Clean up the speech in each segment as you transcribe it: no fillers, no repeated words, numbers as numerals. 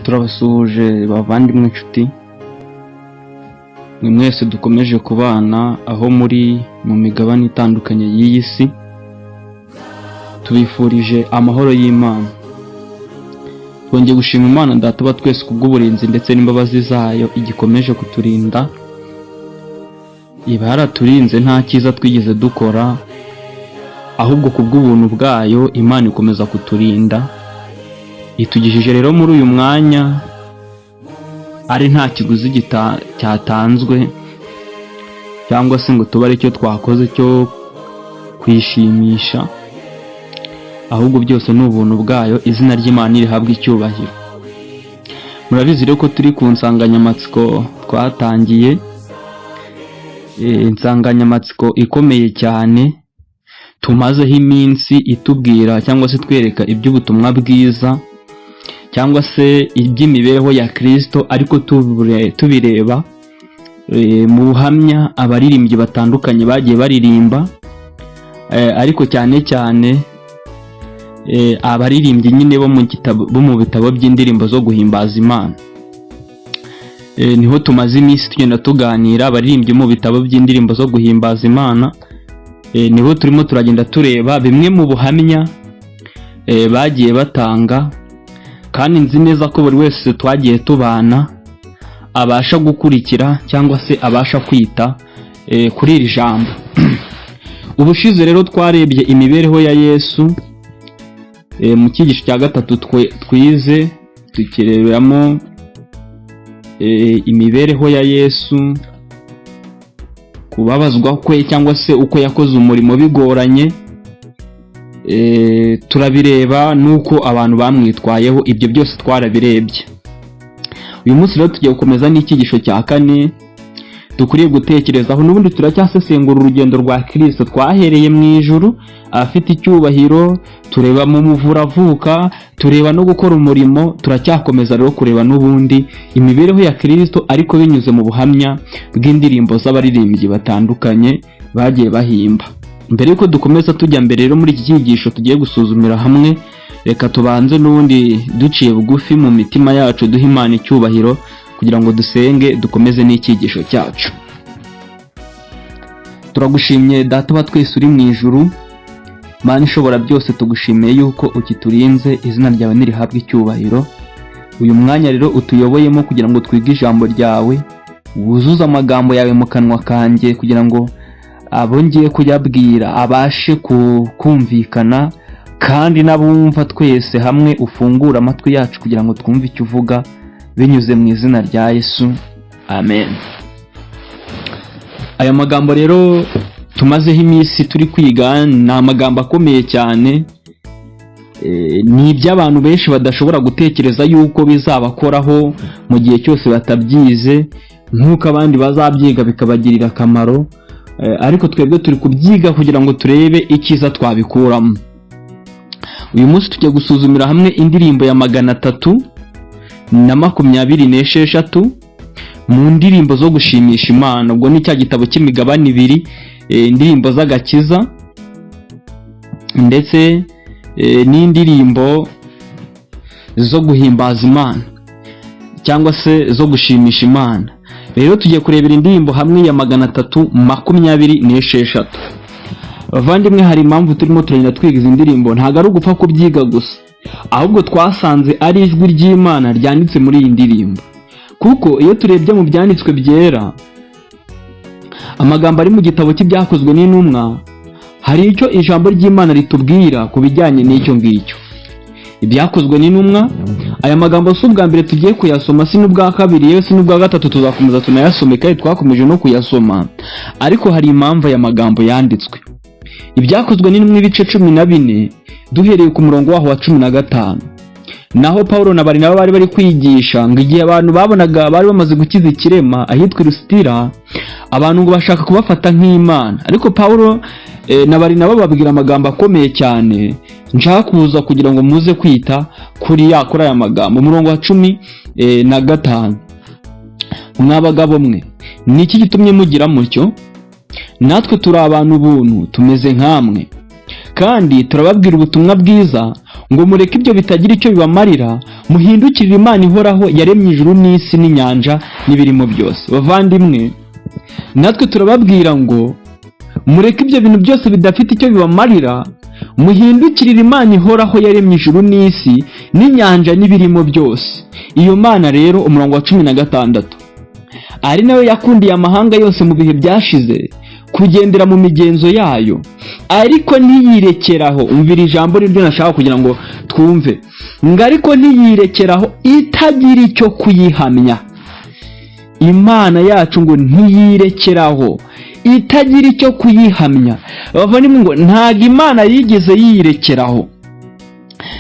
Turabasuhuje bavandimwe, inshuti mwe mwese dukomeje kubana aho muri mu migabane itandukanye y'iyi si. Tubifurije amahoro y'Imana. Twongeye gushima Imana Data wa twese kubw'uburinzi ndetse n'imbabazi zayo igikomeje kuturinda. Iba yaraturinze nta cyiza twigeze dukora, ahubwo kubw'ubuntu bwayo Imana ikomeza kuturinda. Itugejeje rero muri uyu mwanya ari nta kiguzi cyatanzwe cyangwa se ngo tube aricyo twakoze cyo kwishimisha, ahubwo byose ni ubuntu bwayo. Izina ry'Imana rihabwa icyubahiro. Murabizi rero ko turi ku nsanganyamatsiko twatangiye, insanganyamatsiko ikomeye cyane tumazeho iminsi itubwira cyangwa se twereka iby'ubutumwa bwiza cyangwa se iby'imibereho ya Kristo, ariko tubireba mu buhamya abaririmbyi batandukanye bagiye baririmba, ariko cyane cyane abaririmbyi nyine bo mu gitabo, bo mu bitabo by'indirimbo zo guhimbaza Imana. Niho tumaze iminsi tugenda tuganira. Abaririmbyi mu bitabo by'indirimbo zo guhimbaza Imana, niho turimo turagenda tureba bimwe mu buhamya bagiye batanga, kandi nzi neza ko buri wese twagiye tubana abasha gukurikira cyangwa se abasha kwita kuri iri jambo. Ubushize rero twarebye imibereho ya Yesu mu cyigisho cya gatatu twize, tukireberamo imibereho ya Yesu, kubabazwa kwe cyangwa se uko yakoze umurimo bigoranye, turabireba n'uko abantu bamwitwayeho. Ibyo byose twarabirebye. Uyu munsi rero tugiye gukomeza n'icyigisho cya kane dukwiriye gutekerezaho. N'ubundi turacyasesengura urugendo rwa Kirisito. Twahereye mu ijuru afite icyubahiro, tureba mu muvura avuka, tureba no gukora umurimo. Turacyakomeza rero kureba n'ubundi imibereho ya Kirisito, ariko binyuze mu buhamya bw'indirimbo z'abaririmbyi batandukanye bagiye bahimba. Mbere yuko dukomeza tujya mbere rero muri iki cyigisho tugiye gusuzumira hamwe, reka tubanze n'ubundi duciye bugufi mu mitima yacu, duha Imana icyubahiro kugira ngo dusenge, dukomeze n'icyigisho cyacu. Turagushimye Data wa twese uri mu ijuru, Mana ishobora byose, tugushimiye yuko ukiturinze. Izina ryawe nirihabwe icyubahiro. Uyu mwanya rero utuyoboyemo kugira ngo twige ijambo ryawe, wuzuze amagambo yawe mu kanwa kanjye kugira ngo abo ngiye kuyabwira abashe kumvikana, kandi n'abumva twese hamwe ufungure amatwi yacu kugira ngo twumve icyo uvuga, binyuze mu izina rya Yesu, amen. Aya magambo rero tumazeho iminsi turi kwiga ni amagambo akomeye cyane. Ni iby'abantu benshi badashobora gutekereza yuko bizabakoraho mu gihe cyose batabyize, nk'uko abandi bazabyiga bikabagirira akamaro. Ariko twebwe turi kubyiga kugira ngo turebe icyiza twabikuramo. Uyu munsi tugiye gusuzumira hamwe indirimbo ya 326 mu ndirimbo zo gushimisha Imana. Ubwo ni cya gitabo cy'imigabane ibiri, indirimbo z'agakiza ndetse n'indirimbo zo guhimbaza Imana cyangwa se zo gushimisha Imana. Rero tugiye kurebera indirimbo hamwe ya 326. Bavandimwe, hari impamvu turimo turagenda twiga izi ndirimbo. Ntabwo ari ugupfa kubyiga gusa, ahubwo twasanze ari ijwi ry'Imana ryanditse muri iyi ndirimbo, kuko iyo turebye mu byanditswe byera, amagambo ari mu gitabo cy'Ibyakozwe n'Intumwa, hari icyo ijambo ry'Imana ritubwira ku bijyanye n'icyo ngicyo. Ibyakozwe n'Intumwa, aya magambo si ubwa mbere tugiye kuyasoma, si n'ubwa kabiri, yewe si n'ubwa gatatu. Tuzakomeza tunayasome kandi twakomeje no kuyasoma, ariko hari impamvu aya magambo yanditswe. Ibyakozwe n'Intumwa, ibice 14, duhereye ku murongo waho wa 15. Naho Paulo na Barinaba bari bari kwigisha, ngo igihe abantu babonaga bari bamaze gukiza ikirema ahitwa i Lusitira, abantu ngo bashaka kubafata nk'imana. Ariko Paulo na Barinaba babwira amagambo akomeye cyane nshaka kuza kugira ngo muze kwita kuri aya magambo. Umurongo wa 15: "Mwa bagabo mwe, ni iki gitumye mugira mutyo? Natwe turi abantu buntu, tumeze nkamwe, kandi turababwira ubutumwa bwiza. Ngo mureke ibyo bitagira icyo bibamarira, muhindukirire Imana ihoraho yaremye ijuru n'isi n'inyanja n'ibirimo byose. Bavandimwe, natwe turababwira ngo mureke ibyo bintu byose bidafite icyo bibamarira, muhindukirire Imana ihoraho yaremye ijuru n'isi n'inyanja n'ibirimo byose. Iyo Mana rero, umurongo wa 16, ari nayo yakundiye amahanga yose mu bihe byashize kugendera mu migenzo yayo, ariko ntiyirekeraho. Umvira ijambo niryo nashaka kugira ngo twumve, ngo ariko ntiyirekeraho itagira icyo kuyihamya. Imana yacu ngo ntiyirekeraho itagira icyo kuyihamya. Bavandimwe, ngo ntabwo Imana yigeze yirekeraho,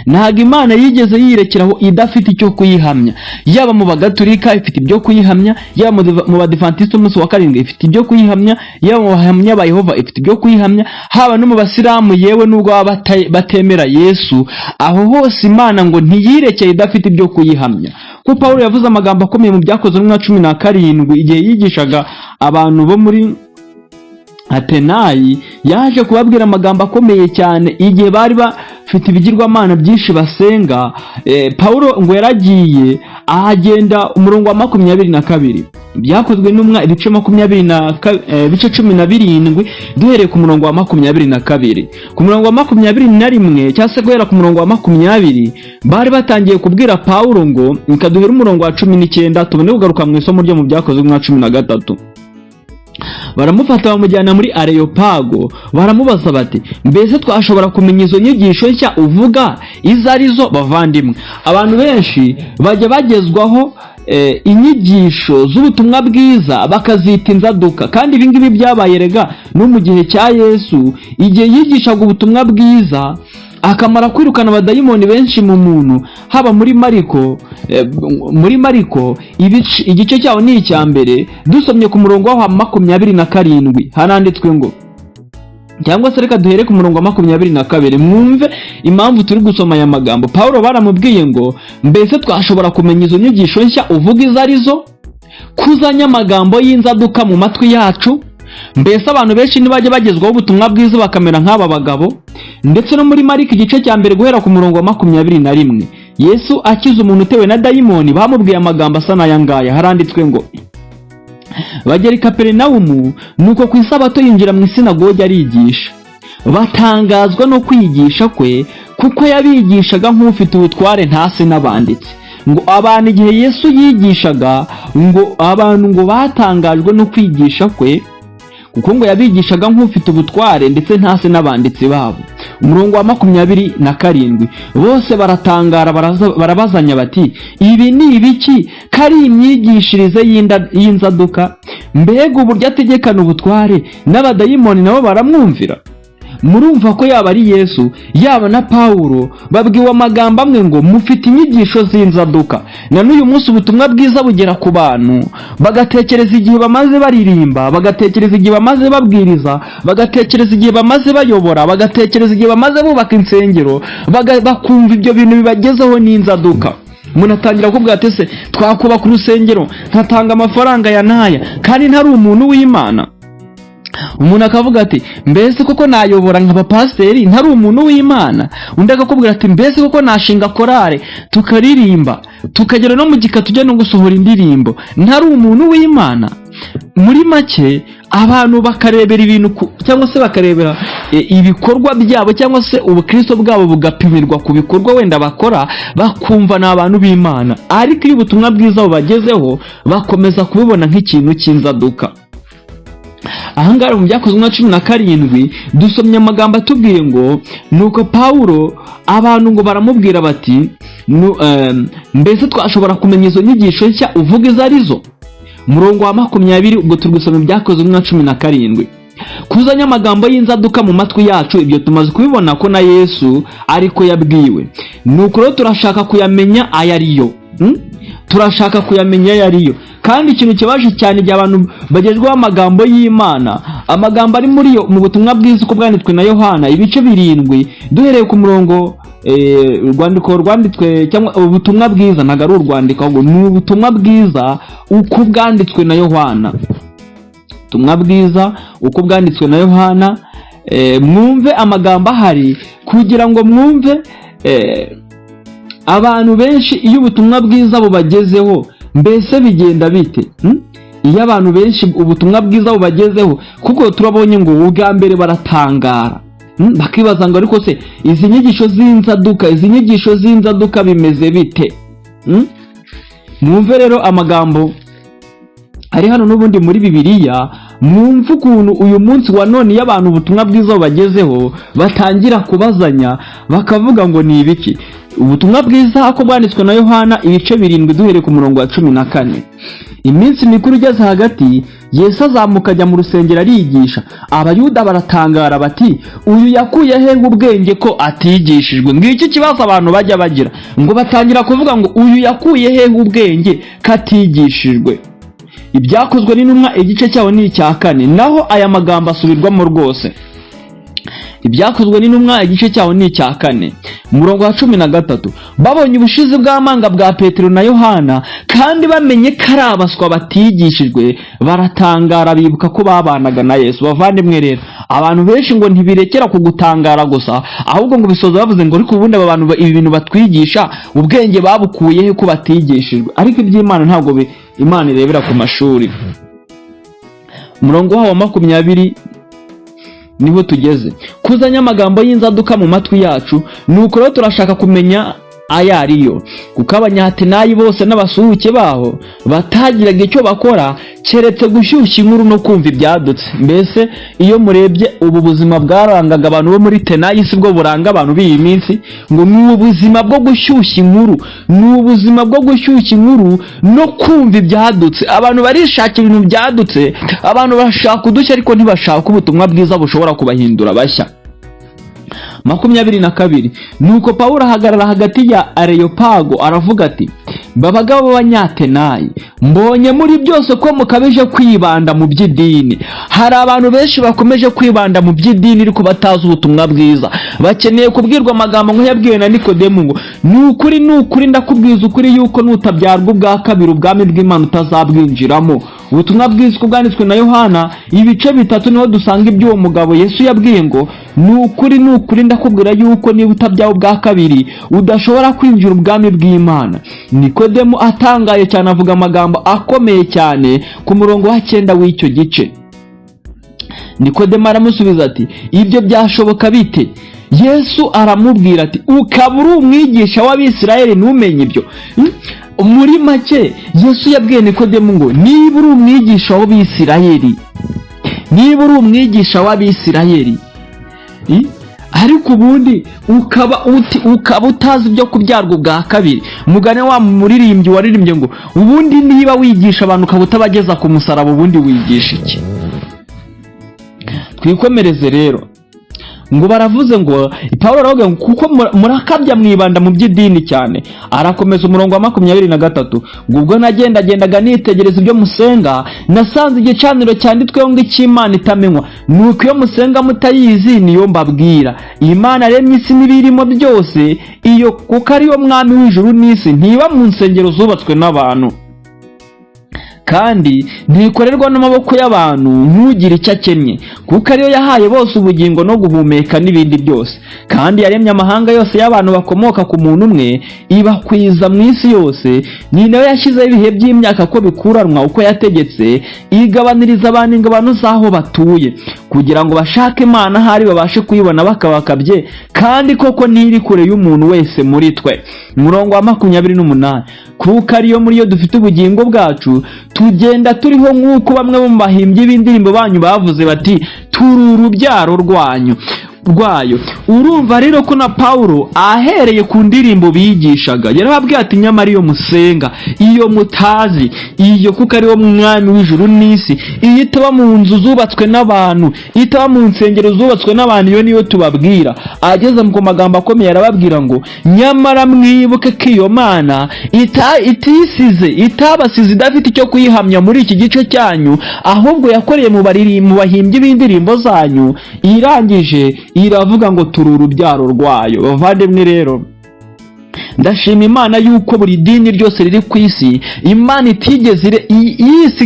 ntabwo Imana yigeze yirekeraho idafite icyo kuyihamya. Yaba mu Bagatulika ifite ibyo kuyihamya, yaba mu Badivantiste umunsi wa karindwi ifite ibyo kuyihamya, yaba mu Bahamya ba Yehova ifite ibyo kuyihamya, haba no mu Basilamu, yewe nubwo baba batemera Yesu, aho hose Imana ngo ntiyirekere idafite ibyo kuyihamya. Kuko Pawulo yavuze amagambo akomeye mu Byakozwe n'Intumwa 17, igihe yigishaga abantu bo muri Atenayi, yaje kubabwira amagambo akomeye cyane igihe bari bafite ibigirwamana byinshi basenga. Pawulo ngo yaragiye ahagenda, umurongo wa 22, Byakozwe n'Intumwa ibice makumyabiri na ibice 17, duhereye ku murongo wa 22, ku murongo wa 21, cyangwa se guhera ku murongo wa 20, bari batangiye kubwira Pawulo ngo, reka duhere umurongo wa 19 tubone kugaruka mu isomo ryo mu Byakozwe n'Intumwa 13. Baramufata bamujyana muri Areyopago, baramubaza bati: "Mbese twashobora kumenya izo nyigisho nshya uvuga izo ari zo?" Bavandimwe, abantu benshi bajya bagezwaho inyigisho z'ubutumwa bwiza bakazita inzaduka. Kandi ibi ngibi byabaye rega no mu gihe cya Yesu, igihe yigishaga ubutumwa bwiza akamara kwirukana abadayimoni benshi mu muntu. Haba muri Mariko igice cyaho ni icya mbere, dusomye ku murongo wa 27, haranditswe ngo, cyangwa se reka duhere ku murongo wa 22, mwumve impamvu turi gusoma aya magambo. Pawulo baramubwiye ngo: "Mbese twashobora kumenya izo nyigisho nshya uvuga izo ari zo, kuzanya amagambo y'inzaduka mu matwi yacu?" Mbese abantu benshi ntibajya bagezwaho ubutumwa bwiza bakamera nk'aba bagabo? Ndetse no muri Mariko igice cya mbere, guhera ku murongo wa 21, Yesu akiza umuntu utewe na dayimoni, bamubwiye amagambo asa n'aya ngaya. Haranditswe ngo: "Bagera i Kaperinawumu, nuko ku isabato yinjira mu isinagogi arigisha. Batangazwa no kwigisha kwe, kuko yabigishaga nk'ufite ubutware, ntase n'abanditsi." Ngo abantu, igihe Yesu yigishaga, ngo abantu ngo batangajwe no kwigisha kwe, kuko ngo yabigishaga nk'ufite ubutware, ndetse ntase n'abanditsi babo. Umurongo wa 27: "Bose baratangara, barabazanya bati: 'Ibi ni ibiki, ko ari imyigishirize y'inzaduka? Mbega uburyo ategekana ubutware, n'abadayimoni nabo baramwumvira!'" Murumva ko yaba ari Yesu, yaba na Pawulo, babwiwe amagambo amwe ngo: "Mufite inyigisho z'inzaduka." Na n'uyu munsi ubutumwa bwiza bugera ku bantu, bagatekereza igihe bamaze baririmba, bagatekereza igihe bamaze babwiriza, bagatekereza igihe bamaze bayobora, bagatekereza igihe bamaze bubaka insengero, bakumva ibyo bintu bibagezeho n'inzaduka. Umuntu atangira kuvuga ati: "Ese twakubaka urusengero nkatanga amafaranga ya n'aya kandi ntari umuntu w'Imana?" Umuntu akavuga ati: "Mbese koko nayobora nkaba pasiteri ntari umuntu w'Imana?" Undi akakubwira ati: "Mbese koko nashinga korale tukaririmba, tukagera no mu gika tujya no gusohora indirimbo, ntari umuntu w'Imana?" Muri make, abantu bakarebera ibintu cyangwa se bakarebera ibikorwa byabo, cyangwa se ubukristo bwabo bugapimirwa ku bikorwa wenda bakora, bakumva ni abantu b'Imana. Ariko iyo ubutumwa bwiza bubagezeho, bakomeza kubibona nk'ikintu cy'inzaduka. Ahangaha mu Byakozwe nka 17, dusomye amagambo atubwiye ngo: "Nuko Pawulo, abantu ngo baramubwira bati: 'Mbese twashobora kumenya izo nyigisho nshya uvuga izo ari zo?'" Umurongo wa 20, ubwo turi gusoma Ibyakozwe nka 17: "Kuzanya amagambo y'inzaduka mu matwi yacu." Ibyo tumaze kubibona ko na Yesu ariko yabwiwe. "Nuko rero turashaka kuyamenya ayo ariyo." Turashaka kuyamenya ayo ariyo. Kandi ikintu kibaje cyane, igihe abantu bagezweho amagambo y'Imana, amagambo ari muri yo mu butumwa bwiza uko bwanditswe na Yohana, ibice 7, duhereye ku murongo, urwandiko rwanditswe cyangwa ubutumwa bwiza, ntabwo ari urwandiko, ahubwo ni ubutumwa bwiza uko bwanditswe na Yohana, ubutumwa bwiza uko bwanditswe na Yohana, mwumve amagambo ahari kugira ngo mwumve. Abantu benshi iyo ubutumwa bwiza bubagezeho, mbese bigenda bite? Iyo abantu benshi ubutumwa bwiza bubagezeho, kuko turabonye ngo ubwa mbere baratangara, bakibaza ngo: "Ariko se izi nyigisho z'inzaduka, izi nyigisho z'inzaduka bimeze bite?" Mwumve rero amagambo ari hano n'ubundi muri Bibiliya, mwumve ukuntu uyu munsi wa none iyo abantu ubutumwa bwiza bubagezeho batangira kubazanya, bakavuga ngo ni ibiki. Ubutumwa bwiza uko bwanditswe na Yohana, ibice 7, duhereye ku murongo wa 14. Iminsi mikuru igeze hagati, Yesu azamuka ajya mu rusengero arigisha. Abayuda baratangara bati: "Uyu yakuye hehe ubwenge ko atigishijwe?" Ngiki kibazo abantu bajya bagira, ngo batangira kuvuga ngo: "Uyu yakuye hehe ubwenge ko atigishijwe?" Ibyakozwe n'Intumwa, igice cyawo ni icya 4, naho aya magambo asubirwamo rwose. Ibyakozwe n'Intumwa, igice cyawo ni icya 4, umurongo wa 13. Babonye ubushizi bw'amanga bwa Petero na Yohana, kandi bamenye ko ari abaswa batigishijwe, baratangara, bibuka ko babanaga na Yesu. Bavandimwe rero, abantu benshi ngo ntibirekera ku gutangara gusa, ahubwo ngo bisoza bavuze ngo: "Ariko ubundi aba bantu ibi bintu batwigisha, ubwenge babukuye he ko batigishijwe?" Ariko iby'Imana ntabwo Imana irebera ku mashuri. Umurongo wawo wa 20 niho tugeze. Kuzanya amagambo y'inzaduka mu matwi yacu, nuko rero turashaka kumenya ayo ariyo. Kuko Abanyatenayi bose n'abasuhuke baho batagiraga icyo bakora keretse gushyushya inkuru no kumva ibyadutse. Mbese iyo murebye ubu buzima bwarangaga abantu bo muri Tenayi, si bwo buranga abantu b'iyi minsi? Ngo ni ubuzima bwo gushyushya inkuru, ni ubuzima bwo gushyushya inkuru no kumva ibyadutse. Abantu barishakira ibintu byadutse, abantu bashaka udushya, ariko ntibashaka ubutumwa bwiza bushobora kubahindura bashya. 22. Nuko Pawulo ahagarara hagati ya Areyopago, aravuga ati: "Bagabo b'Abanyatenayi, mbonye muri byose ko mukabije kwibanda mu by'idini." Hari abantu benshi bakomeje kwibanda mu by'idini ariko batazi ubutumwa bwiza. Bakeneye kubwirwa amagambo nk'ayabwiwe na Nikodemu ngo: "Ni ukuri, ni ukuri, ndakubwiza ukuri yuko nutabyarwa ubwa kabiri ubwami bw'Imana utazabwinjiramo." Ubutumwa bwiza uko bwanditswe na Yohana, ibice 3, niho dusanga iby'uwo mugabo Yesu yabwiye ngo: "Ni ukuri, ni ukuri, ndakubwira yuko niba utabyawe ubwa kabiri udashobora kwinjira ubwami bw'Imana." Nikodemu atangaye cyane avuga amagambo akomeye cyane ku murongo wa 9 w'icyo gice. Nikodemu aramusubiza ati: "Ibyo byashoboka bite?" Yesu aramubwira ati: "Ukaba uri umwigisha w'Abisirayeli ntumenye ibyo?" Muri make, Yesu yabwiye Nikodemu ngo: "Niba uri umwigisha w'Abisirayeli, niba uri umwigisha w'Abisirayeli, ariko ubundi ukaba utazi ibyo kubyarwa ubwa kabiri." Mugane wa muririmbyi waririmbye ngo: "Ubundi niba wigisha abantu ukaba utabageza ku musaraba, ubundi wigisha iki?" Twikomereze rero. Ngo baravuze ngo, Pawulo aravuga ngo: "Kuko murakabya mwibanda mu by'idini cyane." Arakomeza, umurongo wa 23, ngo: "Ubwo nagendagendaga nitegereza ibyo musenga, nasanze igicaniro cyanditsweho ngo icy'Imana itamenywa. Nuko iyo musenga mutayizi niyo mbabwira. Imana yaremye isi n'ibirimo byose, iyo kuko ariyo mwami w'ijuru n'isi, ntiba mu nsengero zubatswe n'abantu, kandi ntikorerwa n'amaboko y'abantu nk'ugira icyo akennye, kuko ariyo yahaye bose ubugingo no guhumeka n'ibindi byose. Kandi yaremye amahanga yose y'abantu bakomoka ku muntu umwe, ibakwiza mu isi yose. Ni nayo yashyizeho ibihe by'imyaka ko bikuranwa uko yategetse, igabaniriza abantu ingabano z'aho batuye, kugira ngo bashake Imana ahari babashe kuyibona bakabakabye, kandi koko ntiri kure y'umuntu wese muri twe." Umurongo wa 28: "Kuko ariyo muri yo dufite ubugingo bwacu, tugenda turiho, nk'uko bamwe mu bahimbyi b'indirimbo banyu bavuze bati: 'Turi urubyaro rwanyu rwayo.'" Urumva rero ko na Pawulo ahereye ku ndirimbo bigishaga yarababwiye ati: "Nyamara iyo musenga, iyo mutazi, iyo kuko ariwo mwami w'ijuru n'isi, iyo itaba mu nzu zubatswe n'abantu, itaba mu nsengero zubatswe n'abantu, iyo niyo tubabwira." Ageze ku magambo akomeye arababwira ngo: "Nyamara mwibuke ko iyo Mana itisize, itabasize idafite icyo kuyihamya muri iki gice cyanyu, ahubwo yakoreye mu bahimbyi b'indirimbo zanyu, irangije iravuga ngo: 'Turi urubyaro rwayo.'" Bavandimwe rero, Ndashima Imana yuko buri dini ryose riri ku isi, Imana itigeze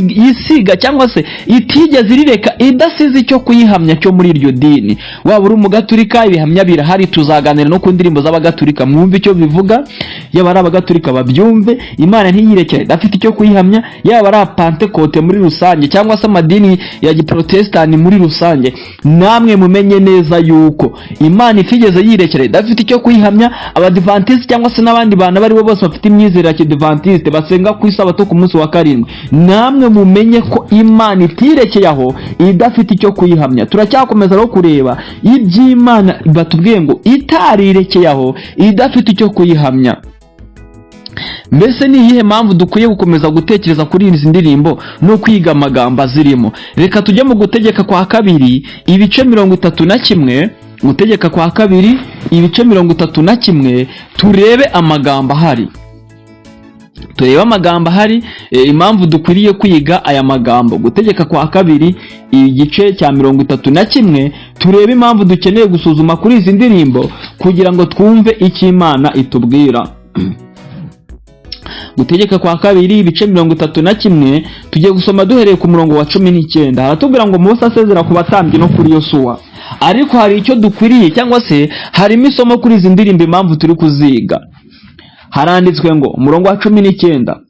yisiga cyangwa se itigeze irireka idasize icyo kuyihamya cyo muri iryo dini. Waba uri umugaturika, ibihamya birahari. Tuzaganira no ku ndirimbo z'abagaturika, mwumve icyo bivuga. Yaba ari abagaturika babyumve, Imana ntiyirekere idafite icyo kuyihamya. Yaba ari apantekote muri rusange cyangwa se amadini ya giprotestani muri rusange, namwe mumenye neza yuko Imana itigeze yirekera idafite icyo kuyihamya. Abadivantisite cyangwa se n'abandi bantu abo ari bo bose bafite imyizerere ya kidivantiste, basenga ku isabato ku munsi wa karindwi, namwe mumenye ko Imana itirekeye aho idafite icyo kuyihamya. Turacyakomeza no kureba iby'Imana batubwiye ngo itarirekeye aho idafite icyo kuyihamya. Mbese ni iyihe mpamvu dukwiye gukomeza gutekereza kuri izi ndirimbo no kwiga amagambo azirimo? Reka tujye mu Gutegeka kwa Kabiri, ibice 31. Gutegeka kwa Kabiri, ibice 31, turebe amagambo ahari, turebe amagambo ahari, impamvu dukwiriye kwiga aya magambo. Gutegeka kwa Kabiri, igice cya 31, turebe impamvu dukeneye gusuzuma kuri izi ndirimbo kugira ngo twumve icyo Imana itubwira. Gutegeka kwa Kabiri, ibice 31, tugiye gusoma duhereye ku murongo wa 19. Haratubwira ngo: "Mose asezera ku batambyi no kuri Yosuwa." Ariko hari icyo dukwiriye cyangwa se harimo isomo kuri izi ndirimbo, impamvu turi kuziga. Haranditswe ngo, umurongo wa 19: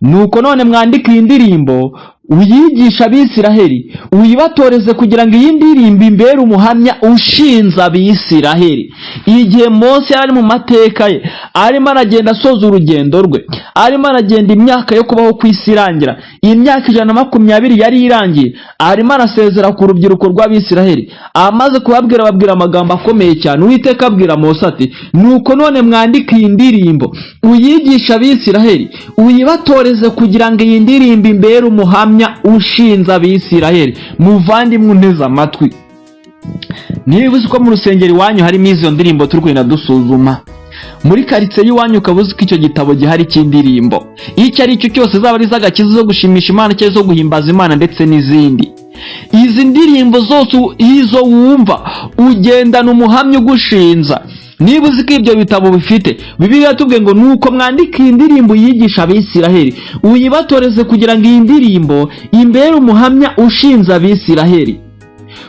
"Nuko none mwandike iyi ndirimbo, uyigisha Abisiraheli, uyibatoreze kugira ngo iyi ndirimbo imbere umuhamya ushinza Abisiraheli." Igihe Mose yari ari mu mateka ye, arimo aragenda asoza urugendo rwe, arimo aragenda imyaka yo kubaho ku isi irangira, imyaka 120 yari irangiye, arimo arasezera ku rubyiruko rw'Abisiraheli. Amaze kubabwira, ababwira amagambo akomeye cyane. Uwiteka abwira Mose ati: "Nuko none mwandike iyi ndirimbo, uyigisha Abisiraheli, uyibatoreze kugira ngo iyi ndirimbo imbere umuhamya ushinza Abisiraheli." Muvandimwe unteze amatwi, niba uzi ko mu rusengero iwanyu harimo izo ndirimbo turi kugenda dusuzuma, muri karitsiye y'iwanyu ukaba uzi ko icyo gitabo gihari cy'indirimbo, icyo ari cyo cyose, zaba ari iz'agakiza, zo gushimisha Imana cyangwa zo guhimbaza Imana ndetse n'izindi, izi ndirimbo zose izo wumva ugendana umuhamya ugushinza. Niba uzi ko ibyo bitabo bifite, Bibiliya yatubwiye ngo: "Nuko mwandike iyi ndirimbo, uyigisha Abisiraheli, uyibatoreze kugira ngo iyi ndirimbo imbere umuhamya ushinza Abisiraheli,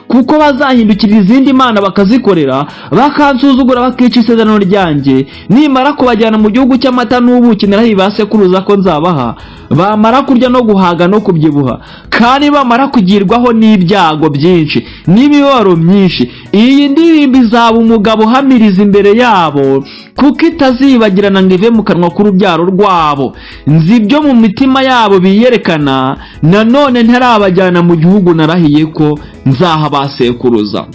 kuko bazahindukirira izindi mana bakazikorera, bakansuzugura, bakica isezerano ryanjye. Nimara kubajyana mu gihugu cy'amata n'ubuki narahiye ba sekuruza ko nzabaha, bamara kurya no guhaga no kubyibuha, kandi bamara kugirwaho n'ibyago byinshi n'imibabaro myinshi, iyi ndirimbo izaba umugabo uhamiriza imbere yabo, kuko itazibagirana ngo ive mu kanwa k'urubyaro rwabo. Nzi ibyo mu mitima yabo biyerekana, nanone ntarabajyana mu gihugu narahiye ko nzaha ba sekuruza."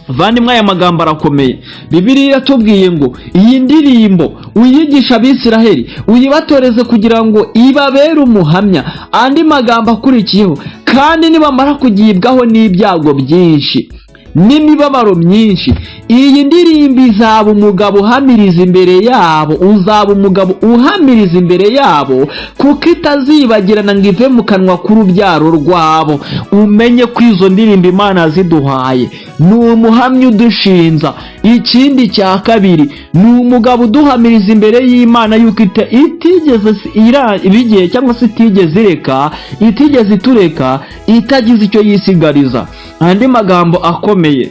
Vandimwe, aya magambo arakomeye. Bibiliya iratubwiye ngo: "Iyi ndirimbo uyigisha Abisiraheli, uyibatoreze kugira ngo ibabere umuhamya." Andi magambo akurikiyeho: "Kandi nibamara kugibwaho n'ibyago byinshi n'imibabaro myinshi, iyi ndirimbo izaba umugabo uhamiriza imbere yabo, uzaba umugabo uhamiriza imbere yabo, kuko itazibagirana ngo ive mu kanwa k'urubyaro rwabo." Umenye ko izo ndirimbo Imana yaziduhaye, ni umuhamya udushinza. Ikindi cya kabiri, ni umugabo uduhamiriza imbere y'Imana yuko itigeze ibigiye cyangwa se itigeze ireka, itigeze itureka itagize icyo yisigariza. Andi magambo akomeye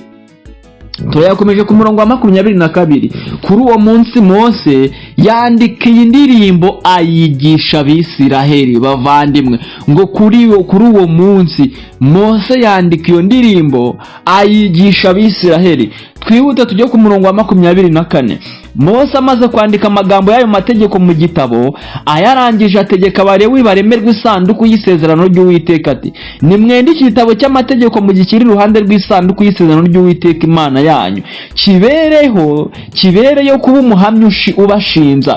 turayakomeje ku murongo wa 22: "Kuri uwo munsi Mose yandika iyi ndirimbo, ayigisha Abisiraheli." Bavandimwe, ngo kuri uwo munsi Mose yandika iyo ndirimbo, ayigisha Abisiraheli. Twihute tujye ku murongo wa 24: "Mose amaze kwandika amagambo y'ayo mategeko mu gitabo, ayarangije, ategeka Abalewi baremerwa isanduku y'isezerano ry'Uwiteka ati: 'Nimwende iki gitabo cy'amategeko, mugishyire iruhande rw'isanduku y'isezerano ry'Uwiteka Imana yanyu, kibereho kibereyo kuba umuhamya ubashinja,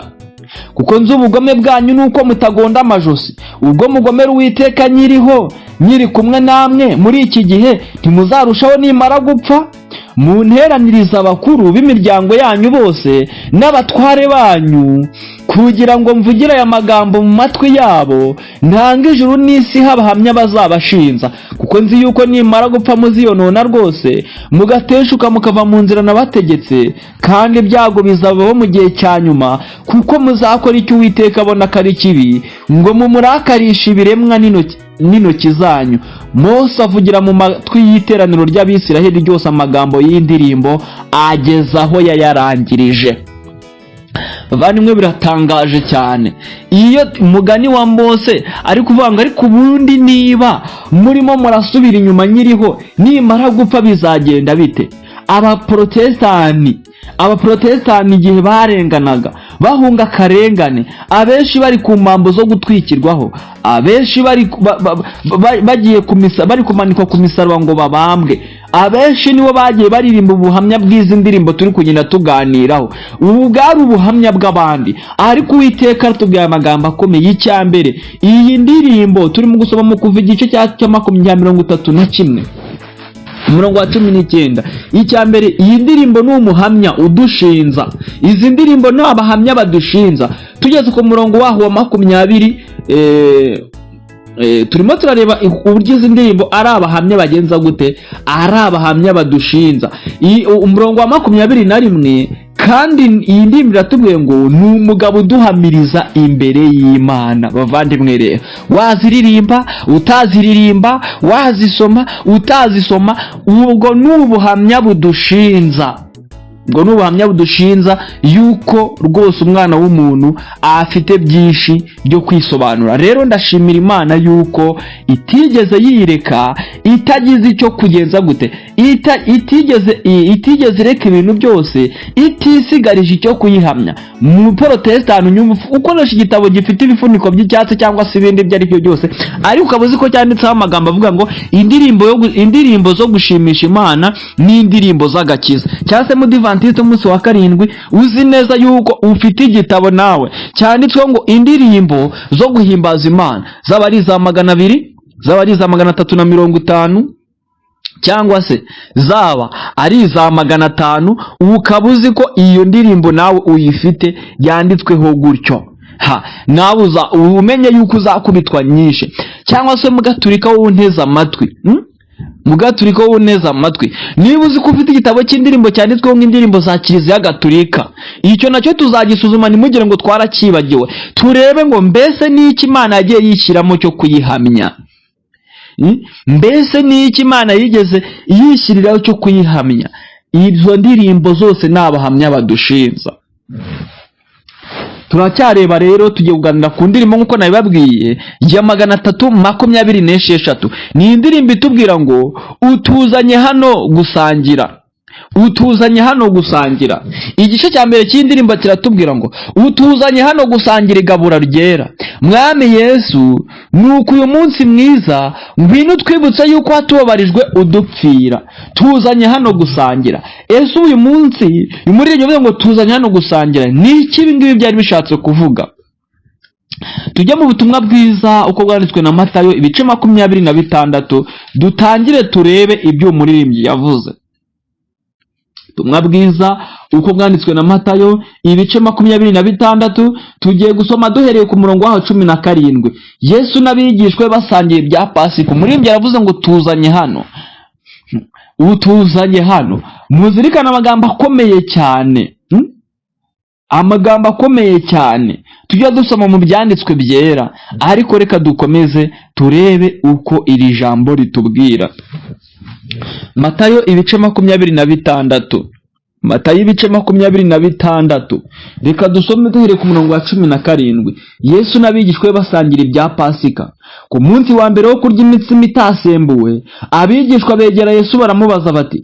kuko nzi ubugome bwanyu nuko mutagonda amajosi. Ubwo mugomera Uwiteka nyiriho, nyiri kumwe namwe muri iki gihe, ntimuzarushaho nimara gupfa?'" Munteranirize abakuru b'imiryango yanyu bose n'abatware banyu, kugira ngo mvugire aya magambo mu matwi yabo, ntange ijuru n'isi habahamya bazabashinza. Kuko nzi yuko nimara gupfa muziyonona rwose, mugateshuka mukava mu nzira nabategetse, kandi ibyago bizabaho mu gihe cya nyuma, kuko muzakora icyo Uwiteka abona ko ari kibi, ngo mumurakarishe ibiremwa n'intoki zanyu. Mose avugira mu matwi y'iteraniro ry'Abisiraheli ryose amagambo y'indirimbo, ageza aho yayarangirije. Bavandimwe, biratangaje cyane iyo umugani wa Mose ari kuvuga ngo: "Ariko ubundi niba murimo murasubira inyuma nyiriho, nimara gupfa bizagenda bite?" Abaporotesitanti igihe barenganaga, bahunga akarengane, abenshi bari ku mpamvu zo gutwikirwaho, abenshi bari bagiye bari kumanikwa ku misaraba ngo babambwe, abenshi nibo bagiye baririmba ubuhamya bw'izi ndirimbo turi kugenda tuganiraho. Ubu bwari ubuhamya bw'abandi, ariko Uwiteka aratubwiye amagambo akomeye. Icya mbere, iyi ndirimbo turimo gusoma mu Kuva igice cya 20, 31, umurongo wa 19. Icya mbere, iyi ndirimbo ni umuhamya udushinza. Izi ndirimbo ni abahamya badushinza. Tugeze ku murongo waho wa 20, turimo turareba uburyo izi ndirimbo ari abahamya bagenza gute, ari abahamya badushinza. Umurongo wa 21: kandi iyi ndirimbo iratubwiye ngo ni umugabo uduhamiriza imbere y'Imana. Bavandimwe rero, waziririmba utaziririmba, wazisoma utazisoma, ubwo ni ubuhamya budushinza. Ubwo ni ubuhamya budushinza yuko rwose umwana w'umuntu afite byinshi byo kwisobanura. Rero ndashimira Imana yuko itigeze yireka itagize icyo kugenza gute, itigeze ireka ibintu byose itisigarije icyo kuyihamya. Mu Porotesitanti ukoresha igitabo gifite ibifuniko by'icyatsi cyangwa se ibindi ibyo ari byo byose, ariko ukaba uzi ko cyanditseho amagambo avuga ngo indirimbo zo gushimisha Imana n'indirimbo z'agakiza, cyangwa se Mudivantisite umunsi wa karindwi, uzi neza yuko ufite igitabo nawe cyanditsweho ngo indirimbo zo guhimbaza Imana, zaba ari iza 200, zaba ari iza 350, cyangwa se zaba ari iza 500, ukaba uzi ko iyo ndirimbo nawe uyifite yanditsweho gutyo, ha nawe uza umenye yuko uzakubitwa nyinshi. Cyangwa se Mugaturika wowe unteze amatwi, Mugaturika wowe uneze amatwi, niba uzi ko ufite igitabo cy'indirimbo cyanditsweho nk'indirimbo za Kiliziya Gatulika, icyo nacyo tuzagisuzuma. Ntimugire ngo twaracyibagiwe. Turebe ngo mbese n'iki Imana yagiye yishyiramo cyo kuyihamya? Mbese n'iki Imana yigeze yishyiriraho cyo kuyihamya? Izo ndirimbo zose ni abahamya badushinza. Turacyareba rero, tugiye kuganira ku ndirimbo nk'uko nabibabwiye ya 326. Ni indirimbo itubwira ngo "Utuzanye hano gusangira". Utuzanye hano gusangira. Igice cya mbere cy'indirimbo kiratubwira ngo utuzanye hano gusangira igabura ryera, Mwami Yesu. Nuko uyu munsi mwiza, ngwino utwibutse yuko watubabarijwe udupfira. Tuzanye hano gusangira. Ese uyu munsi umuririmbyi uvuze ngo tuzanye hano gusangira, ni iki ibi ngibi byari bishatse kuvuga? Tujye mu butumwa bwiza uko bwanditswe na Matayo, ibice 26, dutangire turebe ibyo umuririmbyi yavuze. Ubutumwa bwiza uko bwanditswe na Matayo, ibice 26, tugiye gusoma duhereye ku murongo waho 17. Yesu n'abigishwa be basangiye ibya Pasika. Umuririmbyi aravuze ngo tuzanye hano, utuzanye hano. Muzirikane amagambo akomeye cyane, Amagambo akomeye cyane tujya dusoma mu byanditswe byera. Ariko reka dukomeze turebe uko iri jambo ritubwira. Matayo ibice 26, Matayo ibice 26, reka dusome duhereye ku murongo wa 17. Yesu n'abigishwa be basangira ibya Pasika. Ku munsi wa mbere wo kurya imitsima itasembuwe, abigishwa begera Yesu baramubaza bati: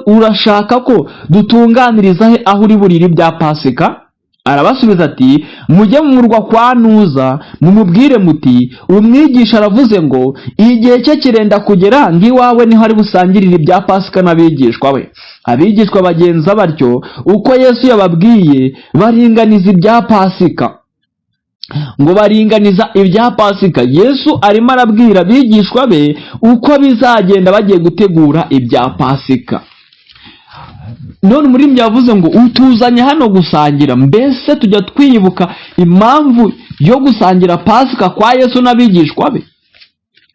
Urashaka ko dutunganiriza he aho uri burire ibya Pasika?" Arabasubiza ati: "Mujye mu murwa kwa Nuza, mumubwire muti: 'Umwigisha aravuze ngo igihe cye kirenda kugera, ng'iwawe niho ari busangirire ibya Pasika n'abigishwa be.'" Abigishwa bagenza batyo uko Yesu yababwiye, baringaniza ibya Pasika. Ngo baringaniza ibya Pasika. Yesu arimo arabwira abigishwa be uko bizagenda bagiye gutegura ibya Pasika. None umuririmbyi yavuze ngo utuzanye hano gusangira. Mbese tujya twibuka impamvu yo gusangira Pasika kwa Yesu n'abigishwa be?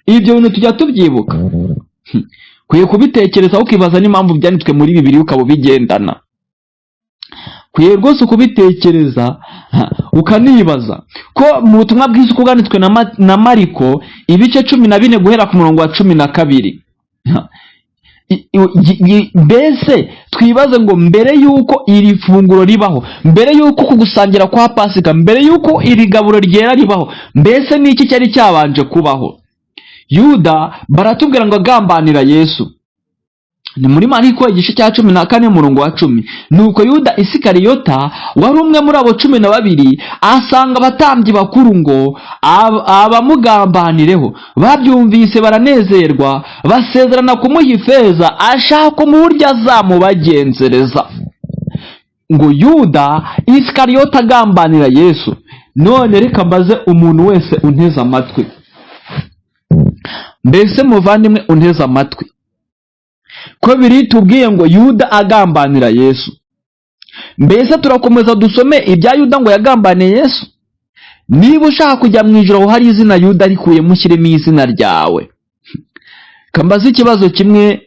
Ibyo bintu tujya tubyibuka? Kwiye kubitekerezaho, ukibaza n'impamvu byanditswe muri Bibiliya, ukaba ubigendana. Kwiye rwose kubitekereza, ukanibaza ko mu butumwa bwiza uko bwanditswe na Mariko, ibice 14, guhera ku murongo wa 12. Mbese twibaze ngo mbere y'uko iri funguro ribaho, mbere y'uko ku gusangira kwa Pasika, mbere y'uko iri gaburo ryera ribaho, mbese ni iki cyari cyabanje kubaho? Yuda baratubwira ngo agambanira Yesu. Ni muri Mariko igice cya 14, umurongo wa 10. Nuko Yuda Isikariyota, wari umwe muri abo 12, asanga abatambyi bakuru ngo abamugambanireho. Babyumvise baranezerwa, basezerana kumuha ifeza, ashaka uburyo azamubagenzereza. Ngo Yuda Isikariyota agambanira Yesu. None reka mbaze umuntu wese unteze amatwi: mbese muvandimwe unteze amatwi, ko biri tubwiye ngo Yuda agambanira Yesu, mbese turakomeza dusome ibya Yuda ngo yagambaniye Yesu? Niba ushaka kujya mu ijuru, aho hari izina Yuda rikuyemo, ushyiremo izina ryawe. Kambaze ikibazo kimwe,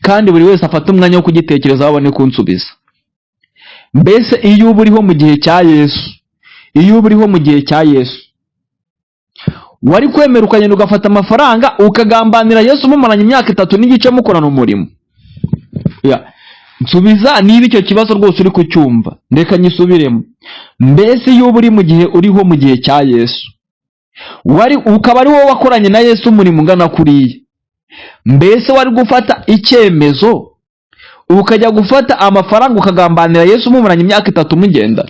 kandi buri wese afate umwanya wo kugitekerezaho abone kunsubiza. Mbese iyo uba uriho mu gihe cya Yesu, iyo uba uriho mu gihe cya Yesu, wari kwemera ukagenda ugafata amafaranga ukagambanira Yesu mumaranye imyaka 3 n'igice mukorana umurimo? Ya. Nsubiza niba icyo kibazo rwose uri kucyumva. Reka nyisubiremo. Mbese iyo uba uri mu gihe, uriho mu gihe cya Yesu, wari ukaba ari wowe wakoranye na Yesu umurimo ungana kuriya, mbese wari gufata icyemezo ukajya gufata amafaranga ukagambanira Yesu mumaranye imyaka 3 mugenda?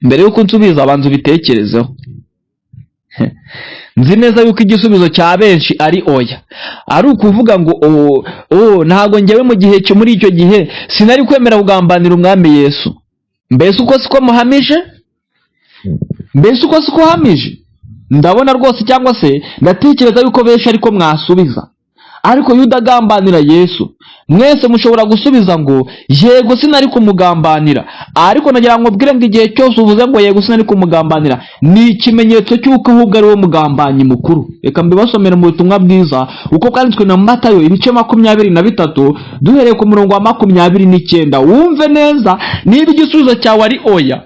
Mbere y'uko nsubiza, abanza ubitekerezeho. Nzi neza yuko igisubizo cya benshi ari oya, ari ukuvuga ngo oh, oh, ntabwo ngewe mu gihe cyo muri icyo gihe sinari kwemera kugambanira Umwami Yesu. Mbese uko siko muhamije? Mbese uko siko uhamije? Ndabona rwose, cyangwa se ndatekereza yuko benshi ariko mwasubiza. Ariko Yuda agambanira Yesu, mwese mushobora gusubiza ngo yego, sinari kumugambanira. Ariko nagira ngo mbwire ngo igihe cyose uvuze ngo yego, sinari kumugambanira, ni ikimenyetso cy'uko ahubwo ari we mugambanyi mukuru. Reka mbibasomere mu butumwa bwiza uko bwanditswe na Matayo, ibice 23, duhereye ku murongo wa 29. Wumve neza, niba igisubizo cyawe ari oya,